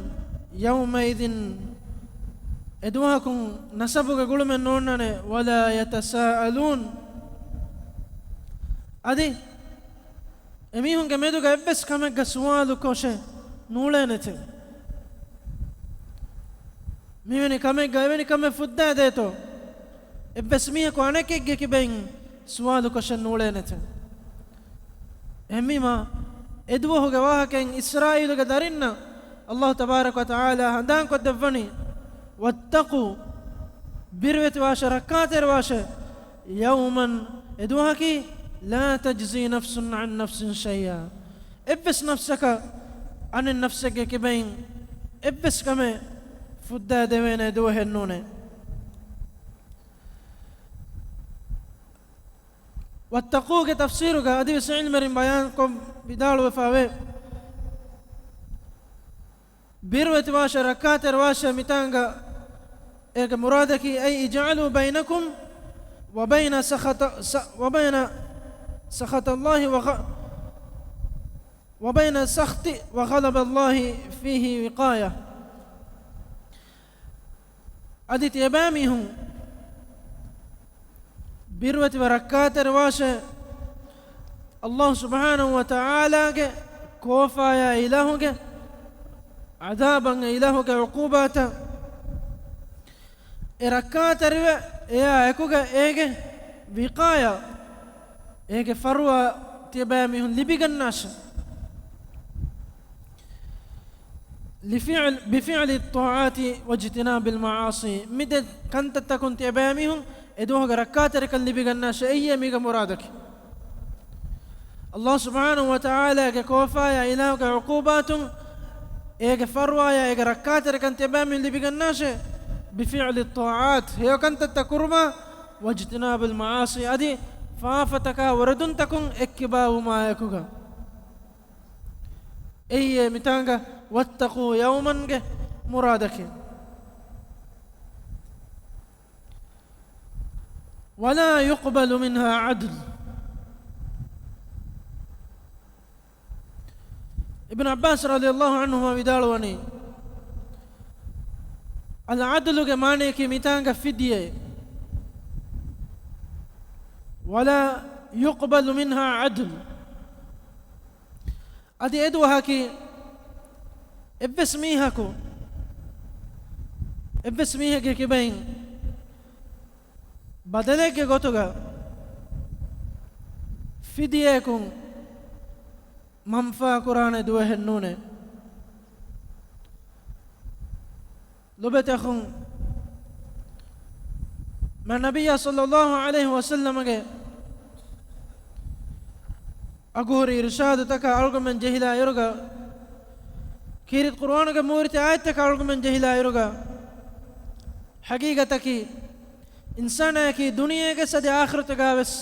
يومئذ، އެދުވަހަކުން ނަސަބުގެ ގުޅުމެއް ނޯންނާނެ، ولا يتساءلون، އަދި އެމީހުންގެ މެދުގަ އެއްވެސް ކަމެއްގަ ސުވާލުކޮށެއް ނޫޅޭނެތެ. މިވެނި ކަމެއްގަ އެވެނި ކަމެއް ފުއްދާދޭތޯ، އެއްވެސް މީހަކު އަނެކެއްގެ ކިބައިން ސުވާލުކޮށެއް ނޫޅޭނެތެ. އެހެންވީމާ، އެދުވަހުގެ ވާހަކައިން އިސްރާއީލުގެ ދަރިންނަށް ﷲ ތަބާރަކަ ވަތަޢާލާ ހަނދާންކޮށްދެއްވަނީ، واتقوا، ބިރުވެތިވާށޭ، ރައްކާތެރިވާށޭ، يوما، އެދުވަހަކީ، لا تجزي نفس عن نفس شيئا، އެއްވެސް ނަފްސަކަށް އަނެއް ނަފްސެއްގެ ކިބައިން އެއްވެސް ކަމެއް ފުއްދާ ދެވޭނެ ދުވަހެއް ނޫނޭ. ވައްތަޤޫގެ ތަފްސީރުގަ އަދިވެސް ޢިލްމުވެރިން ބަޔާންކޮށް ވިދާޅުވެފައިވޭ، ބިރުވެތިވާށޭ، ރައްކާތެރިވާށޭ މިތާނގަ އޭގެ މުރާދަކީ، أي اجعلوا بينكم وبين سخط، س، وبين سخط الله وغ، وبين سخط وغضب الله فيه وقاية. އަދި ތިޔަބައިމީހުން ބިރުވެތިވެ ރައްކާތެރިވާށޭ، ﷲ ސުބްޙާނަހޫ ވަތަޢާލާގެ ކޯފާޔާ އިލާހުގެ ޢަޛާބަށް، އެ އިލާހުގެ ޢުޤޫބާތަށް އެ ރައްކާތެރިވެ، އެއާ އެކުގަ އޭގެ ވިޤާޔާ، އޭގެ ފަރުވާ ތިޔަބައިމީހުން ލިބިގަންނާށޭ. لفعل، بفعل الطاعات واجتناب المعاصي. މި ދެ ކަންތައްތަކުން ތިޔަބައިމީހުން އެ ދުވަހުގެ ރައްކާތެރިކަން ލިބިގަންނާށޭ، އެއީ މީގެ މުރާދަކީ. ﷲ ސުބްޙާނަހޫ ވަތަޢާލާގެ ކޯފާޔާ އިލާހުގެ ޢުޤޫބާތުން، އޭގެ ފަރުވާޔާ އޭގެ ރައްކާތެރިކަން ތިޔަބައިމީހުން ލިބިގަންނާށޭ، بفعل الطاعات، ހެޔޮ ކަންތައްތައް ކުރުމާ، واجتناب المعاصي، އަދި ފާފަތަކާ ވަރަދުންތަކުން އެއްކިބާވުމާއެކުގަ. އެއީ މިތާނގަ واتقوا يوماގެ މުރާދަކީ. ولا يقبل منها عدل. އިބްނު ޢައްބާސް ރަޟިޔަﷲ ޢަންހުމާ ވިދާޅުވަނީ، އަލްޢަދުލުގެ މާނަޔަކީ މިތާނގަ ފިދިޔައެއް. ولا يقبل منها عدل. އަދި އެ ދުވަހަކީ އެއްވެސް މީހަކު، އެއްވެސް މީހެއްގެ ކިބައިން ބަދަލެއްގެ ގޮތުގަ ފިދިޔައަކުން މަންފާ ކުރާނެ ދުވަހެއް ނޫނޭ. ލޮބުވެތި އަޚުން، މާތް ނަބިއްޔާ ޞައްލައްލާހު ޢަލައިހި ވަސައްލަމަގެ އަގުހުރި އިރުޝާދުތަކާ އަޅުގަނޑުމެން ޖެހިލާ އިރުގަ، ކީރިތި ޤުރުއާނުގެ މޫރިތި އާޔަތްތަކާ އަޅުގަނޑުމެން ޖެހިލާ އިރުގަ، ޙަޤީޤަތަކީ އިންސާނާއަކީ ދުނިޔޭގެ ސަދި އާޚިރަތުގަވެސް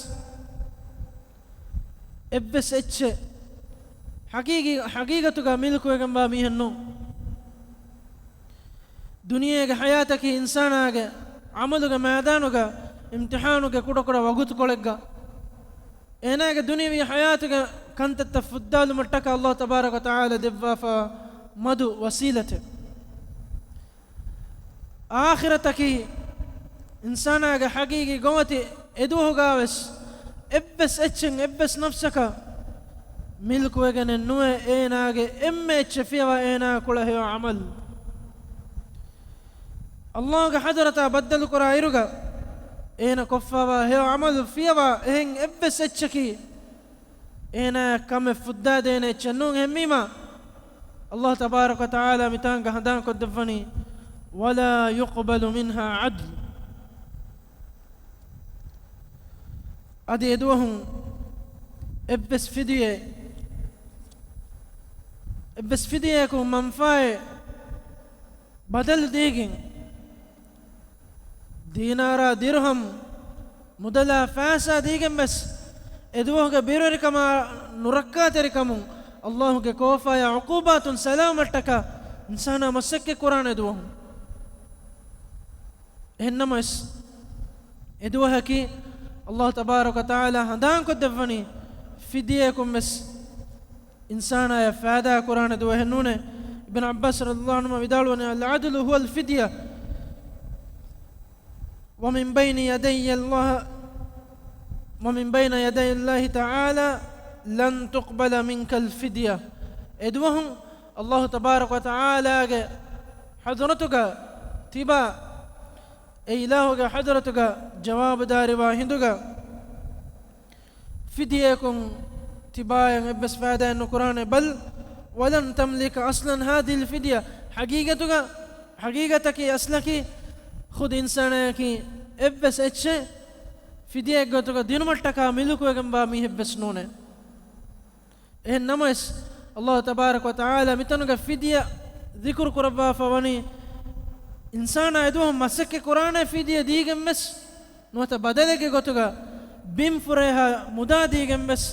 އެއްވެސް އެއްޗެއް ޙަޤީޤީ، ޙަޤީޤަތުގަ މިލްކުވެގެންވާ މީހެއް ނޫން. ދުނިޔޭގެ ޙަޔާތަކީ އިންސާނާގެ ޢަމަލުގެ މައިދާނުގަ އިމްތިޙާނުގެ ކުޑަކުޑަ ވަގުތުކޮޅެއްގަ، އޭނާގެ ދުނިޔަވީ ޙަޔާތުގެ ކަންތައްތައް ފުއްދާލުމަށްޓަކާ ﷲ ތަބާރަކަ ވަތަޢާލާ ދެއްވާފަ މަދު ވަސީލަތެއް. އާޚިރަތަކީ އިންސާނާގެ ޙަޤީޤީ ގޮވަތި އެދުވަހުގަވެސް އެއްވެސް އެއްޗެއް އެއްވެސް ނަފްސަކަށް މިލްކުވެގެނެއް ނުވޭ، އޭނާގެ އެންމެ އެއްޗެއް ފިޔަވާ އޭނާ ކުޅަ ހެޔޮ ޢަމަލު. ﷲގެ ޙަޟްރަތާ ބައްދަލުކުރާ އިރުގަ އޭނާ ކޮށްފަވާ ހެޔޮ ޢަމަލު ފިޔަވާ އެހެން އެއްވެސް އެއްޗަކީ އޭނާ ކަމެއް ފުއްދާދޭނެ އެއްޗެއް ނޫން. އެހެންވީމާ، ﷲ ތަބާރަކަ ވަތަޢާލާ މިތާނގަ ހަނދާންކޮށްދެއްވަނީ، ولا يقبل منها عدل. އަދި އެދުވަހުން އެއްވެސް ފިދިޔައެއް، އެއްވެސް ފިދިޔައަކު މަންފާއެއް ބަދަލު ދީގެން، ދީނާރާ ދިރުހަމް މުދަލާ ފައިސާ ދީގެން ވެސް، އެދުވަހުގެ ބިރުވެރިކަމާ ނުރައްކާތެރިކަމުން ﷲގެ ކޯފާޔާ ޢުޤޫބާތުން ސަލާމަތްޓަކާ އިންސާނާ މަސައްކަތް ކުރާނެ އެދުވަހުން. އެހެންނަމަވެސް، އެދުވަހަކީ ﷲ ތަބާރަކަ ވަތަޢާލާ ހަނދާންކޮށްދެއްވަނީ، ފިދިޔައަކުން ވެސް އިންސާނާޔަށް ފައިދާ ކުރާނެ ދުވަހެއް ނޫނޭ. އިބްނު ޢައްބާސް ރަޟިޔަﷲ ޢަންހުމާ ވިދާޅުވަނީ، العدل هو الفدية ومن بين يدي الله، ومن بين يدي الله تعالى لن تقبل منك الفدية. އެދުވަހުން ﷲ ތަބާރަކަ ވަތަޢާލާގެ ޙަޟްރަތުގަ ތިބާ، އެ އިލާހުގެ ޙަޟްރަތުގަ ޖަވާބުދާރީވާ ހިނދުގަ، ފިދިޔައަކުން ތިބާޔަށް އެއްވެސް ފައިދާއެއް ނުކުރާނެ. بل ولن تملك أصلا هذه الفدية. ޙަޤީޤަތުގަ، ޙަޤީޤަތަކީ އަސްލަކީ ޚުދު އިންސާނާއަކީ އެއްވެސް އެއްޗެއް ފިދިޔައެއްގެ ގޮތުގަ ދިނުމަށްޓަކާ މިލުކުވެގެންވާ މީހެއްވެސް ނޫނޭ. އެހެން ނަމަވެސް، ﷲ ތަބާރަކަ ވަތަޢާލާ މިތަނުގަ ފިދިޔަ ޛިކުރު ކުރައްވާފަ ވަނީ، އިންސާނާ އެދުވަހު މަސައްކަތް ކުރާނެ ފިދިޔަ ދީގެން ވެސް، ނުވަތަ ބަދަލެއްގެ ގޮތުގަ ބިން ފުރޭހާ މުދާ ދީގެން ވެސް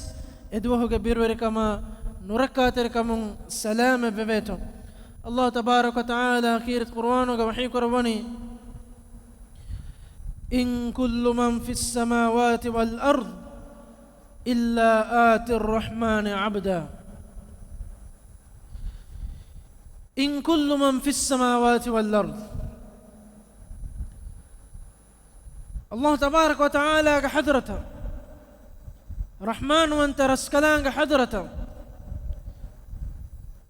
އެ ދުވަހުގެ ބިރުވެރިކަމާ ނުރައްކާތެރިކަމުން ސަލާމަތް ވެވޭތޯ. އައްލާހު ތަބާރަކަ ވަތަޢާލާ ކީރިތި ޤުރުއާނުގަ ވަޙީ ކުރައްވަނީ، إن كل من في السماوات والأرض إلا آتي الرحمن عبدا. إن كل من في السماوات والأرض. އައްލާހު ތަބާރަކަ ވަތަޢާލާގެ ޙަޟްރަތަށް، ރަޙްމާންވަންތަ ރަސްކަލާނގެ ޙަޟްރަތަށް،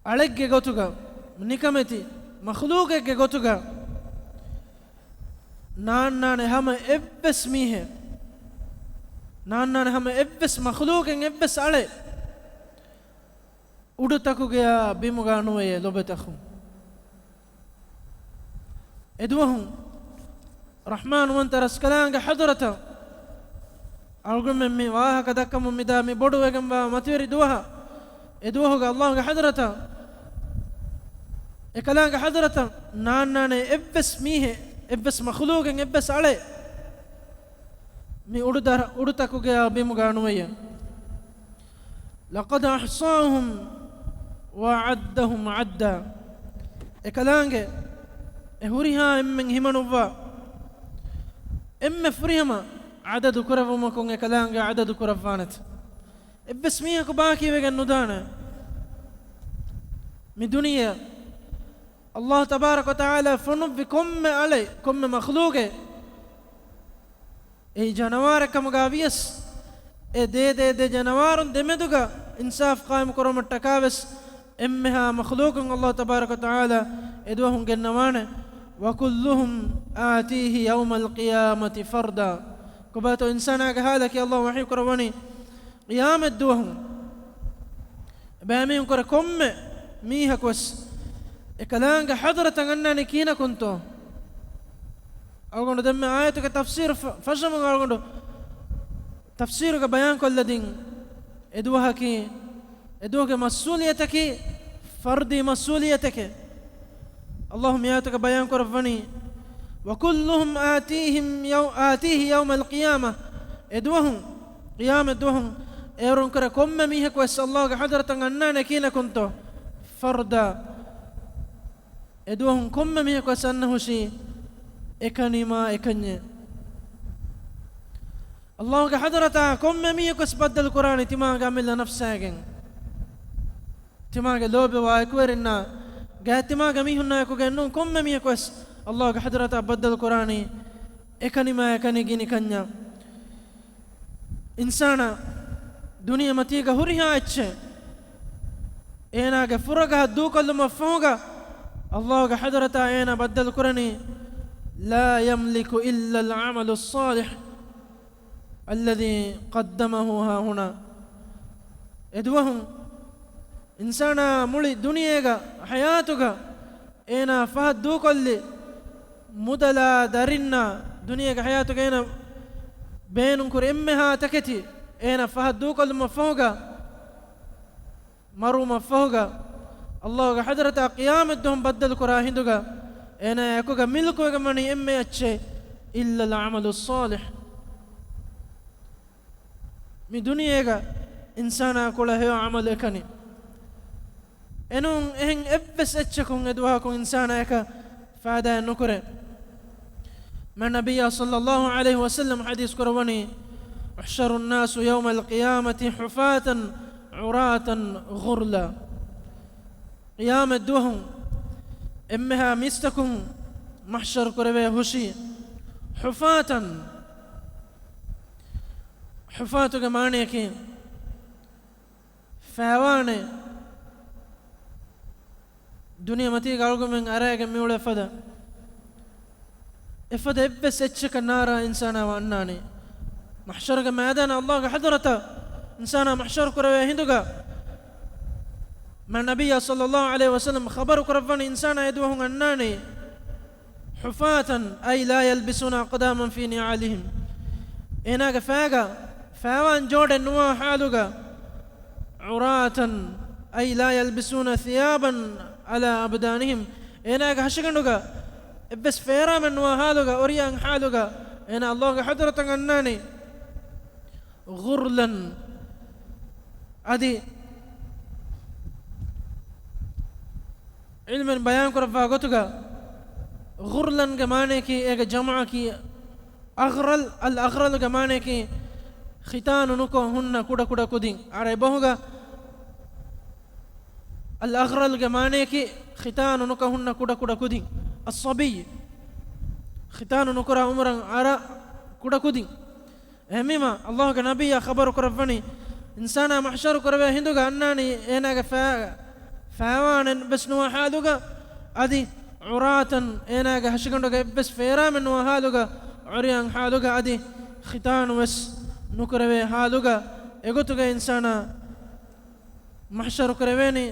އަޅެއްގެ ގޮތުގަ، ނިކަމެތި މަޚްލޫޤެއްގެ ގޮތުގަ، ނާންނާނެ ހަމަ އެއްވެސް މީހެއް، ނާންނާނެ ހަމަ އެއްވެސް މަޚްލޫޤެއް، އެއްވެސް އަޅެއް، އުޑުތަކުގެއާ ބިމުގާ ނުވެޔޭ ލޮބުވެތި އަޚުން. އެދުވަހު ރަޙްމާންވަންތަ ރަސްކަލާނގެ ޙަޟްރަތަށް، އަޅުގަނޑުމެން މި ވާހަކަ ދައްކަމުން މިދާ މި ބޮޑުވެގެންވާ މަތިވެރި ދުވަހަށް، އެދުވަހުގަ އައްލާހުގެ ޙަޟްރަތަށް، އެކަލާނގެ ޙަޟްރަތަށް ނާންނާނެ އެއްވެސް މީހެއް، އެއްވެސް މަޚްލޫޤެއް، އެއްވެސް އަޅެއް މި އުޑު ދަރ-، އުޑުތަކުގެއާ ބިމުގާ ނުވެޔޭ. لقد أحصاهم وعدهم عدا. އެކަލާނގެ އެ ހުރިހާ އެންމެން ހިމަނުއްވާ އެންމެ ފުރިހަމަ ޢަދަދު ކުރެއްވުމަކުން އެކަލާނގެ ޢަދަދު ކުރައްވާނެތެ. އެއްވެސް މީހަކު ބާކީވެގެން ނުދާނެ. މި ދުނިޔެއަށް އައްލާހު ތަބާރަކަ ވަތަޢާލާ ފޮނުއްވި ކޮންމެ އަޅެއް، ކޮންމެ މަޚްލޫޤެއް، އެއީ ޖަނަވާރެއް ކަމުގަ ވިޔަސް، އެ ދޭ ދޭ ދެ ޖަނަވާރުން ދެމެދުގަ އިންސާފް ޤާއިމު ކުރުމަށްޓަކާ ވެސް އެންމެހާ މަޚްލޫޤުން އައްލާހު ތަބާރަކަ ވަތަޢާލާ އެދުވަހުން ގެންނަވާނެ. وكلهم آتيه يوم القيامة فردا. ކޮބާތޯ އިންސާނާގެ ޙާލަކީ އައްލާހު ވަޙީ ކުރައްވަނީ، ޤިޔާމަތް ދުވަހު ބައިމީހުންކުރެ ކޮންމެ މީހަކުވެސް އެކަލާނގެ ޙަޟްރަތަށް އަންނާނީ ކިހިނަކުންތޯ؟ އަޅުގަނޑު ދެންމެ އާޔަތުގެ ތަފްސީރު ފަ-، ފަށަމުން އަޅުގަނޑު ތަފްސީރުގަ ބަޔާންކޮށްލަދިން، އެދުވަހަކީ، އެދުވަހުގެ މަސްއޫލިއްޔަތަކީ ފަރްދީ މަސްއޫލިއްޔަތެކޭ. އައްލާހު މިއާޔަތުގަ ބަޔާންކުރައްވަނީ، وكلهم آتيهم يو-، آتيه يوم القيامة. އެދުވަހު، ޤިޔާމަތް ދުވަހު އޭރުންކުރެ ކޮންމެ މީހަކުވެސް އައްލާހުގެ ޙަޟްރަތަށް އަންނާނެ ކިހިނަކުންތޯ؟ ފަރްދާ. އެދުވަހު ކޮންމެ މީހަކުވެސް އަންނަ ހުށީ އެކަނިމާ އެކަންޏެއް. އައްލާހުގެ ޙަޟްރަތާ ކޮންމެ މީހަކުވެސް ބައްދަލު ކުރާނީ ތިމާގެ އަމިއްލަ ނަފްސާގެން. ތިމާގެ ލޯބިވާ އެކުވެރިންނާ ގާތް ތިމާގެ މީހުންނާއެކުގެ ނޫން، ކޮންމެ މީހަކުވެސް އައްލާހުގެ ޙަޟްރަތާ ބައްދަލު ކުރާނީ އެކަނިމާ އެކަނި ގިނި ކަންޏާ. އިންސާނާ ދުނިޔެމަތީގަ ހުރިހާ އެއްޗެއް އޭނާގެ ފުރަގަހަށް ދޫކޮށްލުމަށްފަހުގަ، އައްލާހުގެ ޙަޟްރަތާ އޭނާ ބައްދަލު ކުރަނީ، لا يملك إلا العمل الصالح الذي قدمه هاهنا. އެދުވަހު އިންސާނާ މުޅި ދުނިޔޭގަ ޙަޔާތުގަ އޭނާ ފަހަށް ދޫކޮށްލި މުދަލާ ދަރިންނާ، ދުނިޔޭގެ ޙަޔާތުގަ އޭނާ ބޭނުންކުރި އެންމެހާ ތަކެތި އޭނާ ފަހަށް ދޫކޮށްލުމަށްފަހުގަ، މަރުވުމަށްފަހުގަ، އައްލާހުގެ ޙަޟްރަތާ ޤިޔާމަތްދުވަހު ބައްދަލުކުރާ ހިނދުގަ، އޭނާ އެކުގަ މިލްކުވެގެން ވަނީ އެންމެ އެއްޗެއް، إلا العمل الصالح. މި ދުނިޔޭގަ އިންސާނާ ކުޅަ ހެޔޮ ޢަމަލު އެކަނި. އެނޫން އެހެން އެއްވެސް އެއްޗަކުން އެދުވަހަކުން އިންސާނާޔަކަށް ފާއިދާއެއް ނުކުރޭ. މާތް ނަބިއްޔާ ޞައްލައްލާހު ޢަލައިހި ވަސައްލަމަ ޙަދީޘް ކުރައްވަނީ، يحشر الناس يوم القيامة حفاة عراة غرلا. ޤިޔާމަތް ދުވަހު އެންމެހާ މީސްތަކުން މަޙްޝަރު ކުރެވޭ ހުށީ ޙުފާތަން. ޙުފާތުގެ މާނަޔަކީ ފާވާނެ. ދުނިޔެމަތީގަ އަޅުގަނޑުމެން އަރައިގެން މިއުޅޭ ފަދަ، އެފަދަ އެއްވެސް އެއްޗަކަށް ނާރާ އިންސާނާ އަންނާނީ. މަޙްޝަރުގެ މައިދާނަށް އައްލާހުގެ ޙަޟްރަތަށް އިންސާނާ މަޙްޝަރު ކުރެވޭ ހިނދުގަ، މާތް ނަބިއްޔާ ޞައްލައްލާހު ޢަލައިހި ވަސައްލަމަ ޚަބަރު ކުރައްވަނީ އިންސާނާ އެދުވަހުން އަންނާނީ ޙުފާތަން، أي لا يلبسون أقداما في نعالهم. އޭނާގެ ފައިގަ ފާވާން ޖޯޑެއް ނުވާ ޙާލުގަ، ޢުރާތަން، أي لا يلبسون ثيابا على أبدانهم. އޭނާގެ ހަށިގަނޑުގަ އެއްވެސް ފޭރާމެއް ނުވާ ޙާލުގަ، އޮރިޔާން ޙާލުގަ އޭނާ އައްލާހުގެ ޙަޟްރަތަށް އަންނާނީ. ޣުރްލަން. އަދި ޢިލްމުން ބަޔާންކުރައްވާ ގޮތުގަ ޣުރްލަންގެ މާނަޔަކީ، އޭގެ ޖަމުޢަކީ އަޣްރަލް. އަލް އަޣްރަލުގެ މާނަޔަކީ ޚިތާނު ނުކޮށް ހުންނަ ކުޑަކުޑަ ކުދިން. ޢަރަބި ބަހުގަ އަލް އަޣްރަލްގެ މާނަޔަކީ ޚިތާނު ނުކޮށް ހުންނަ ކުޑަކުޑަ ކުދިން. އައްޞަބިއްޔު، ޚިތާނު ނުކުރާ އުމުރަށް އަރާ ކުޑަ ކުދިން. އެހެންވީމަ، އައްލާހުގެ ނަބިއްޔާ ޚަބަރު ކުރައްވަނީ، އިންސާނާ މަޙްޝަރު ކުރެވޭ ހިނދުގަ އަންނާނީ އޭނާގެ ފައި، ފައިވާނެއް ވެސް ނުވާ ޙާލުގަ، އަދި ޢުރާތަން، އޭނާގެ ހަށިގަނޑުގެ އެއްވެސް ފޭރާމެއް ނުވާ ޙާލުގަ، ޢުރިޔާން ޙާލުގަ، އަދި ޚިތާނު ވެސް ނުކުރެވޭ ޙާލުގަ، އެގޮތުގަ އިންސާނާ މަޙްޝަރު ކުރެވޭނީ.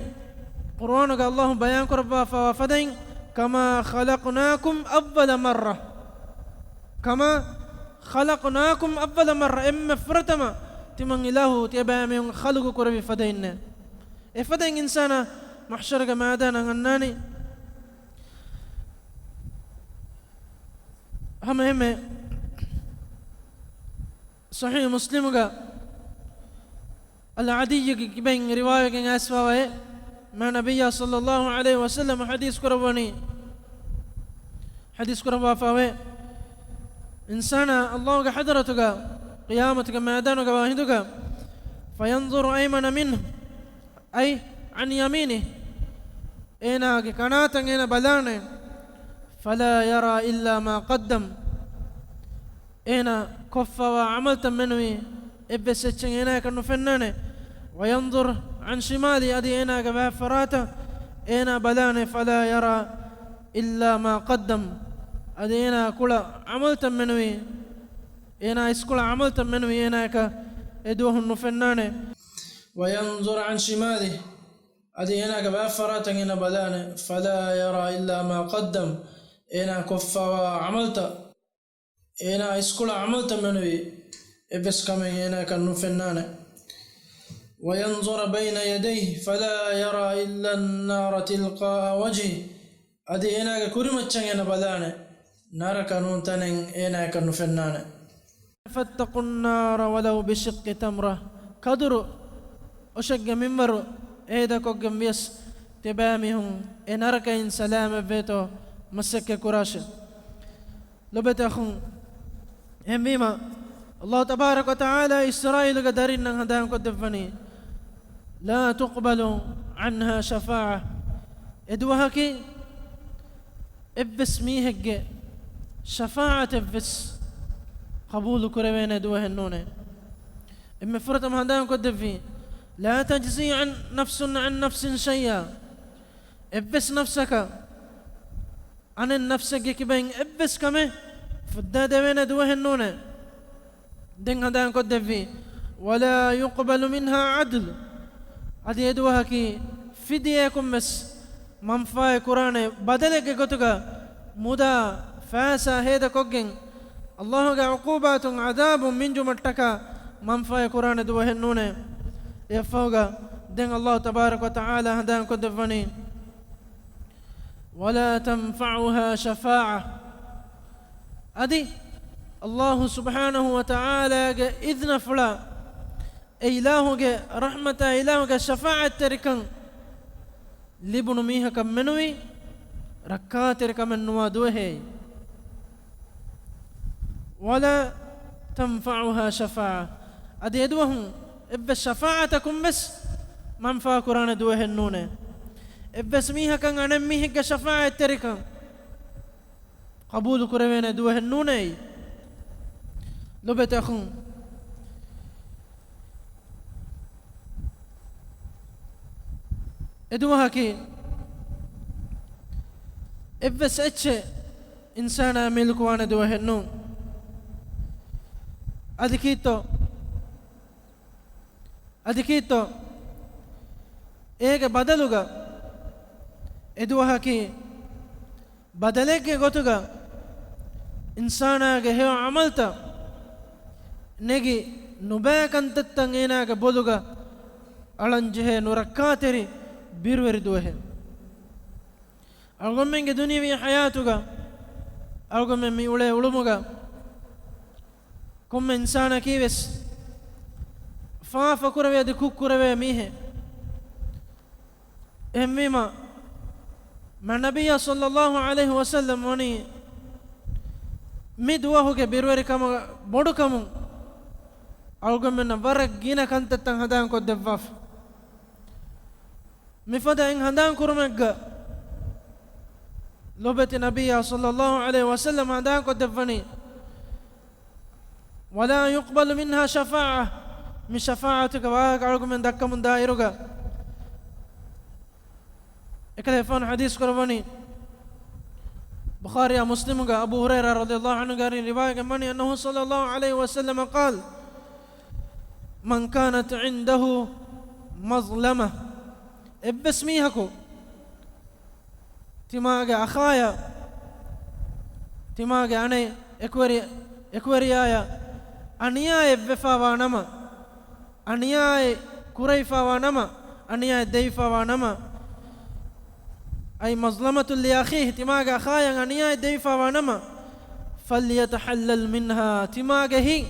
ޤުރުއާނުގަ އައްލާހު ބަޔާން ކުރައްވާފައިވާ ފަދައިން، كما خلقناكم أول مرة، كما خلقناكم أول مرة، އެންމެ ފުރަތަމަ ތިމަން އިލާހު ތިޔަބައިމީހުން ޚަލްޤު ކުރެއްވި ފަދައިންނޭ. އެފަދައިން އިންސާނާ މަޙްޝަރުގެ މައިދާނަށް އަންނާނީ. ހަމައެހެންމެ ޞަޙީޙު މުސްލިމުގަ އަލް ޢަދިއްޔުގެ ކިބައިން ރިވާވެގެން އައިސްފައިވާ، މާތް ނަބިއްޔާ ޞައްލައްލާހު ޢަލައިހި ވަސައްލަމަ ޙަދީޘް ކުރައްވަނީ، ޙަދީޘް ކުރައްވާފައިވޭ، އިންސާނާ އައްލާހުގެ ޙަޟްރަތުގަ ޤިޔާމަތުގެ މައިދާނުގަ ވާ ހިނދުގަ، فينظر أيمن منه، أي عن يمينه، އޭނާގެ ކަނާތަށް އޭނާ ބަލާނެ، فلا يرى إلا ما قدم، އޭނާ ކޮށްފަވާ ޢަމަލުތައް މެނުވީ އެއްވެސް އެއްޗެއް އޭނާއަކަށް ނުފެންނާނެ. وينظر عن شماله، އަދި އޭނާގެ ވާތްފަރާތަށް އޭނާ ބަލާނެ، فلا يرى إلا ما قدم، އަދި އޭނާ ކުޅަ ޢަމަލުތައް މެނުވީ، އޭނާ އިސްކުޅަ ޢަމަލުތައް މެނުވީ އޭނާއަކަށް އެދުވަހުން ނުފެންނާނެ. وينظر عن شماله، އަދި އޭނާގެ ވާތްފަރާތަށް އޭނާ ބަލާނެ، فلا يرى إلا ما قدم، އޭނާ ކޮށްފަވާ ޢަމަލުތައް، އޭނާ އިސްކުޅަ ޢަމަލުތައް މެނުވީ އެއްވެސް ކަމެއް އޭނާއަކަށް ނުފެންނާނެ. وينظر بين يديه فلا يرى إلا النار تلقاء وجهه، އަދި އޭނާގެ ކުރިމައްޗަށް އޭނާ ބަލާނެ، ނަރަކަ ނޫން ތަނެއް އޭނާއަކަށް ނުފެންނާނެ. فاتقوا النار ولو بشق تمرة، ކަދުރު އޮށެއްގެ މިންވަރު އޭދަކޮށްގެން ވިޔަސް ތިބާމީހުން އެ ނަރަކައިން ސަލާމަތްވޭތޯ މަސައްކަތް ކުރާށެ. ލޮބެތި އަޚުން، އެހެންވީމަ، އައްލާހު ތަބާރަކަ ވަތަޢާލާ އިސްރާއީލުގެ ދަރިންނަށް ހަނދާންކޮށްދެއްވަނީ، لا تقبل عنها شفاعة، އެދުވަހަކީ އެއްވެސް މީހެއްގެ ޝަފާޢަތެއްވެސް ޤަބޫލު ކުރެވޭނެ ދުވަހެއް ނޫނޭ. އެންމެ ފުރަތަމަ ހަނދާންކޮށްދެއްވީ، لا تجزي عن، نفس عن نفس شيئا، އެއްވެސް ނަފްސަކަށް އަނެއް ނަފްސެއްގެ ކިބައިން އެއްވެސް ކަމެއް ފުއްދާ ދެވޭނެ ދުވަހެއް ނޫނޭ. ދެން ހަނދާންކޮށްދެއްވީ، ولا يقبل منها عدل، އަދި އެދުވަހަކީ ފިދިޔައަކުން ވެސް މަންފާއެއް ކުރާނެ ބަދަލެއްގެ ގޮތުގަ މުދާ ފައިސާ ހޭދަކޮށްގެން، އައްލާހުގެ ޢުޤޫބާތުން ޢަޛާބުން މިންޖުމަށްޓަކާ މަންފާއެއް ކުރާނެ ދުވަހެއް ނޫނޭ. އެއަށްފަހުގަ ދެން އައްލާހު ތަބާރަކަ ވަތަޢާލާ ހަނދާންކޮށްދެއްވަނީ، ولا تنفعها شفاعة، އަދި އައްލާހު ސުބްޙާނަހު ވަތަޢާލާގެ އިޛްނަފުޅާ، އެ އިލާހުގެ ރަޙްމަތާ، އިލާހުގެ ޝަފާޢަތްތެރިކަން ލިބުނު މީހަކަށް މެނުވީ ރައްކާތެރިކަމެއް ނުވާ ދުވަހޭ. ولا تنفعها شفاعة، އަދި އެދުވަހުން އެއްވެސް ޝަފާޢަތަކުން ވެސް މަންފާ ކުރާނެ ދުވަހެއް ނޫނޭ. އެއްވެސް މީހަކަށް އަނެއް މީހެއްގެ ޝަފާޢަތްތެރިކަން ޤަބޫލު ކުރެވޭނެ ދުވަހެއް ނޫނޭ. ލޮބެތި އަޚުން، އެދުވަހަކީ އެއްވެސް އެއްޗެއް އިންސާނާ މިލްކުވާނެ ދުވަހެއް ނޫން. އަދި ކީއްތޯ؟ އަދި ކީއްތޯ؟ އޭގެ ބަދަލުގަ އެދުވަހަކީ ބަދަލެއްގެ ގޮތުގަ އިންސާނާގެ ހެޔޮ ޢަމަލްތައް ނެގި، ނުބައި ކަންތައްތައް އޭނާގެ ބޮލުގަ އަޅަންޖެހޭ ނުރައްކާތެރި ބިރުވެރި ދުވަހެއް. އަޅުގަނޑުމެންގެ ދުނިޔަވީ ޙަޔާތުގަ، އަޅުގަނޑުމެން މި އުޅޭ އުޅުމުގަ، ކޮންމެ އިންސާނަކީ ވެސް ފާފަ ކުރެވޭ އަދި ކުށް ކުރެވޭ މީހެއް. އެހެންވީމަ، މާތް ނަބިއްޔާ ޞައްލައްލާހު ޢަލައިހި ވަސައްލަމް ވަނީ މި ދުވަހުގެ ބިރުވެރިކަމުގެ ބޮޑުކަމުން އަޅުގަނޑުމެންނަށް ވަރަށް ގިނަ ކަންތައްތައް ހަނދާންކޮށްދެއްވާފަ. މިފަދަ އެއް ހަނދާންކުރުމެއްގަ ލޮބުވެތި ނަބިއްޔާ ޞައްލައްލާހު ޢަލައިހި ވަސައްލަމް ހަނދާންކޮށްދެއްވަނީ، "ولا يقبل منها شفاعة." މި ޝަފާޢަތުގެ ވާހަކަ އަޅުގަނޑުމެން ދައްކަމުން ދާއިރުގަ، އެކަލޭފާނު ޙަދީޘް ކުރައްވަނީ، ބުޚާރީއާ މުސްލިމުގަ އަބޫ ހުރައިރާ ރަޟިޔައްލާހު ޢަންހުގެ އަރިން ރިވާޔަތްވަނީ، أنه صلى الله عليه وسلم قال، "من كانت عنده مظلمة." އެއްވެސް މީހަކު ތިމާގެ އަޚާޔަށް، ތިމާގެ އަނެއް އެކުވެރި-، އެކުވެރިޔާޔަށް އަނިޔާއެއް ވެފާވާ ނަމަ، އަނިޔާއެއް ކުރެވިފާވާ ނަމަ، އަނިޔާއެއް ދެވިފާވާ ނަމަ، أي مظلمة لأخيه، ތިމާގެ އަޚާޔަށް އަނިޔާއެއް ދެވިފާވާ ނަމަ، فليتحلل منها، ތިމާގެ ހިތް،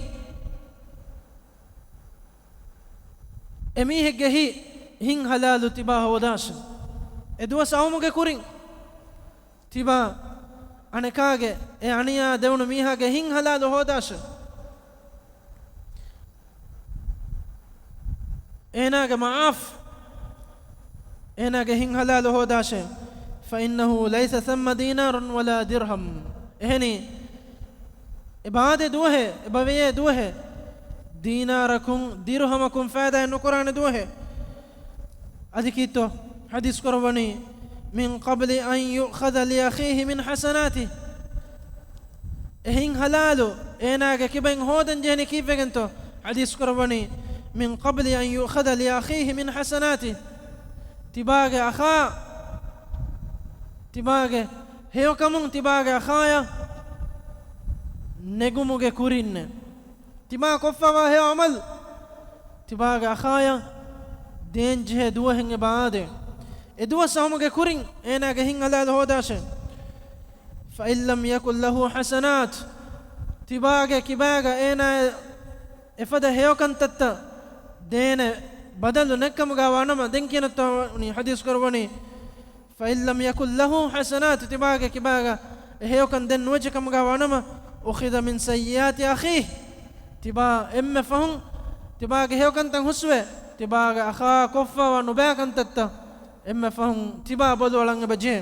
އެމީހެއްގެ ހިތް، ހިތް ހަލާލު ތިބާ ހޯދާށެ. އެ ދުވަސް އައުމުގެ ކުރިން ތިބާ އަނެކާގެ، އެ އަނިޔާ ދެވުނު މީހާގެ ހިތް ހަލާލު ހޯދާށެ. އޭނާގެ މަޢާފް، އޭނާގެ ހިތް ހަލާލު ހޯދާށެ. فإنه ليس ثم دينار ولا درهم. އެހެނީ، އެބާދެ ދުވަހެއް، އެބަވެޔޭ ދުވަހެއް، ދީނާރަކުން ދިރުހަމަކުން ފައިދާއެއް ނުކުރާނެ ދުވަހެއް. އަދި ކީއްތޯ؟ ޙަދީޘް ކުރައްވަނީ، من قبل أن يؤخذ لأخيه من حسناته. އެ ހިތް ހަލާލު އޭނާގެ ކިބައިން ހޯދަން ޖެހެނީ ކީއްވެގެންތޯ؟ ޙަދީޘް ކުރައްވަނީ، من قبل أن يؤخذ لأخيه من حسناته. ތިބާގެ އަޚާ، ތިބާގެ ހެޔޮކަމުން ތިބާގެ އަޚާޔަށް ނެގުމުގެ ކުރިންނޭ. ތިބާ ކޮށްފަވާ ހެޔޮ ޢަމަލު ތިބާގެ އަޚާޔަށް ދޭންޖެހޭ ދުވަހެއް އެބަ އާދޭ. އެ ދުވަސް އައުމުގެ ކުރިން އޭނާގެ ހިތް ހަލާލު ހޯދާށޭ. فإن لم يكن له حسنات، ތިބާގެ ކިބާގަ އޭނާ އެފަދަ ހެޔޮކަންތައްތައް ދޭނެ ބަދަލު ނެއްކަމުގަ ވާނަމަ، ދެން ކިޔަނަތޯ ވަނީ ޙަދީޘް ކުރައްވަނީ، فإن لم يكن له حسنات، ތިބާގެ ކިބާގަ އެ ހެޔޮކަން ދެން ނުވެއްޖެ ކަމުގަ ވާނަމަ، أخذ من سيئات أخيه، ތިބާ އެންމެ ފަހުން ތިބާގެ ހެޔޮކަންތައް ހުސްވެ، ތިބާގެ އަޚާ ކޮށްފަވާ ނުބައި ކަންތައްތައް އެންމެ ފަހުން ތިބާ ބޮލުއަޅަން އެބަޖެހޭ.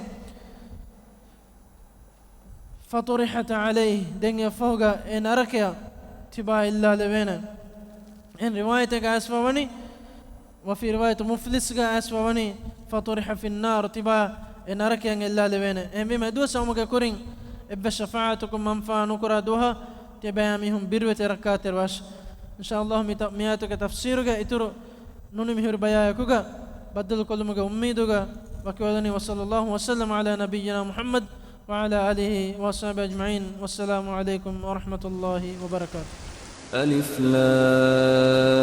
فطرحت عليه، ދެން އެއަށްފަހުގަ އެ ނަރަކަޔަށް ތިބާ އެއްލާލެވޭނެ. އެހެން ރިވާޔަތެއްގަ އައިސްފަވަނީ، وفي رواية مفلس ގަ އައިސްފަވަނީ، فطرح في النار، ތިބާ އެ ނަރަކަޔަށް އެއްލާލެވޭނެ. އެހެންވީމަ އެ ދުވަސް އައުމުގެ ކުރިން އެއްވެސް ޝަފާޢަތަކުން މަންފާ ނުކުރާ ދުވަހަށް ތިޔަބައިމީހުން ބިރުވެތި ރައްކާތެރިވާށި. އިންޝާﷲ މި ތަ-، މި އާޔަތުގެ ތަފްސީރުގަ އިތުރު ނުނިމިހުރި ބަޔާއެކުގަ ބައްދަލުކޮށްލުމުގެ އުއްމީދުގަ ވަކިވަދަނީ. وصلى الله وسلم على نبينا محمد وعلى آله وأصحابه أجمعين. والسلام عليكم ورحمة الله وبركاته. ألف لام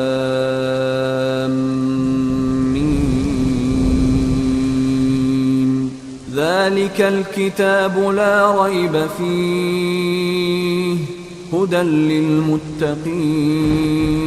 ميم. ذلك الكتاب لا ريب فيه. هدى للمتقين.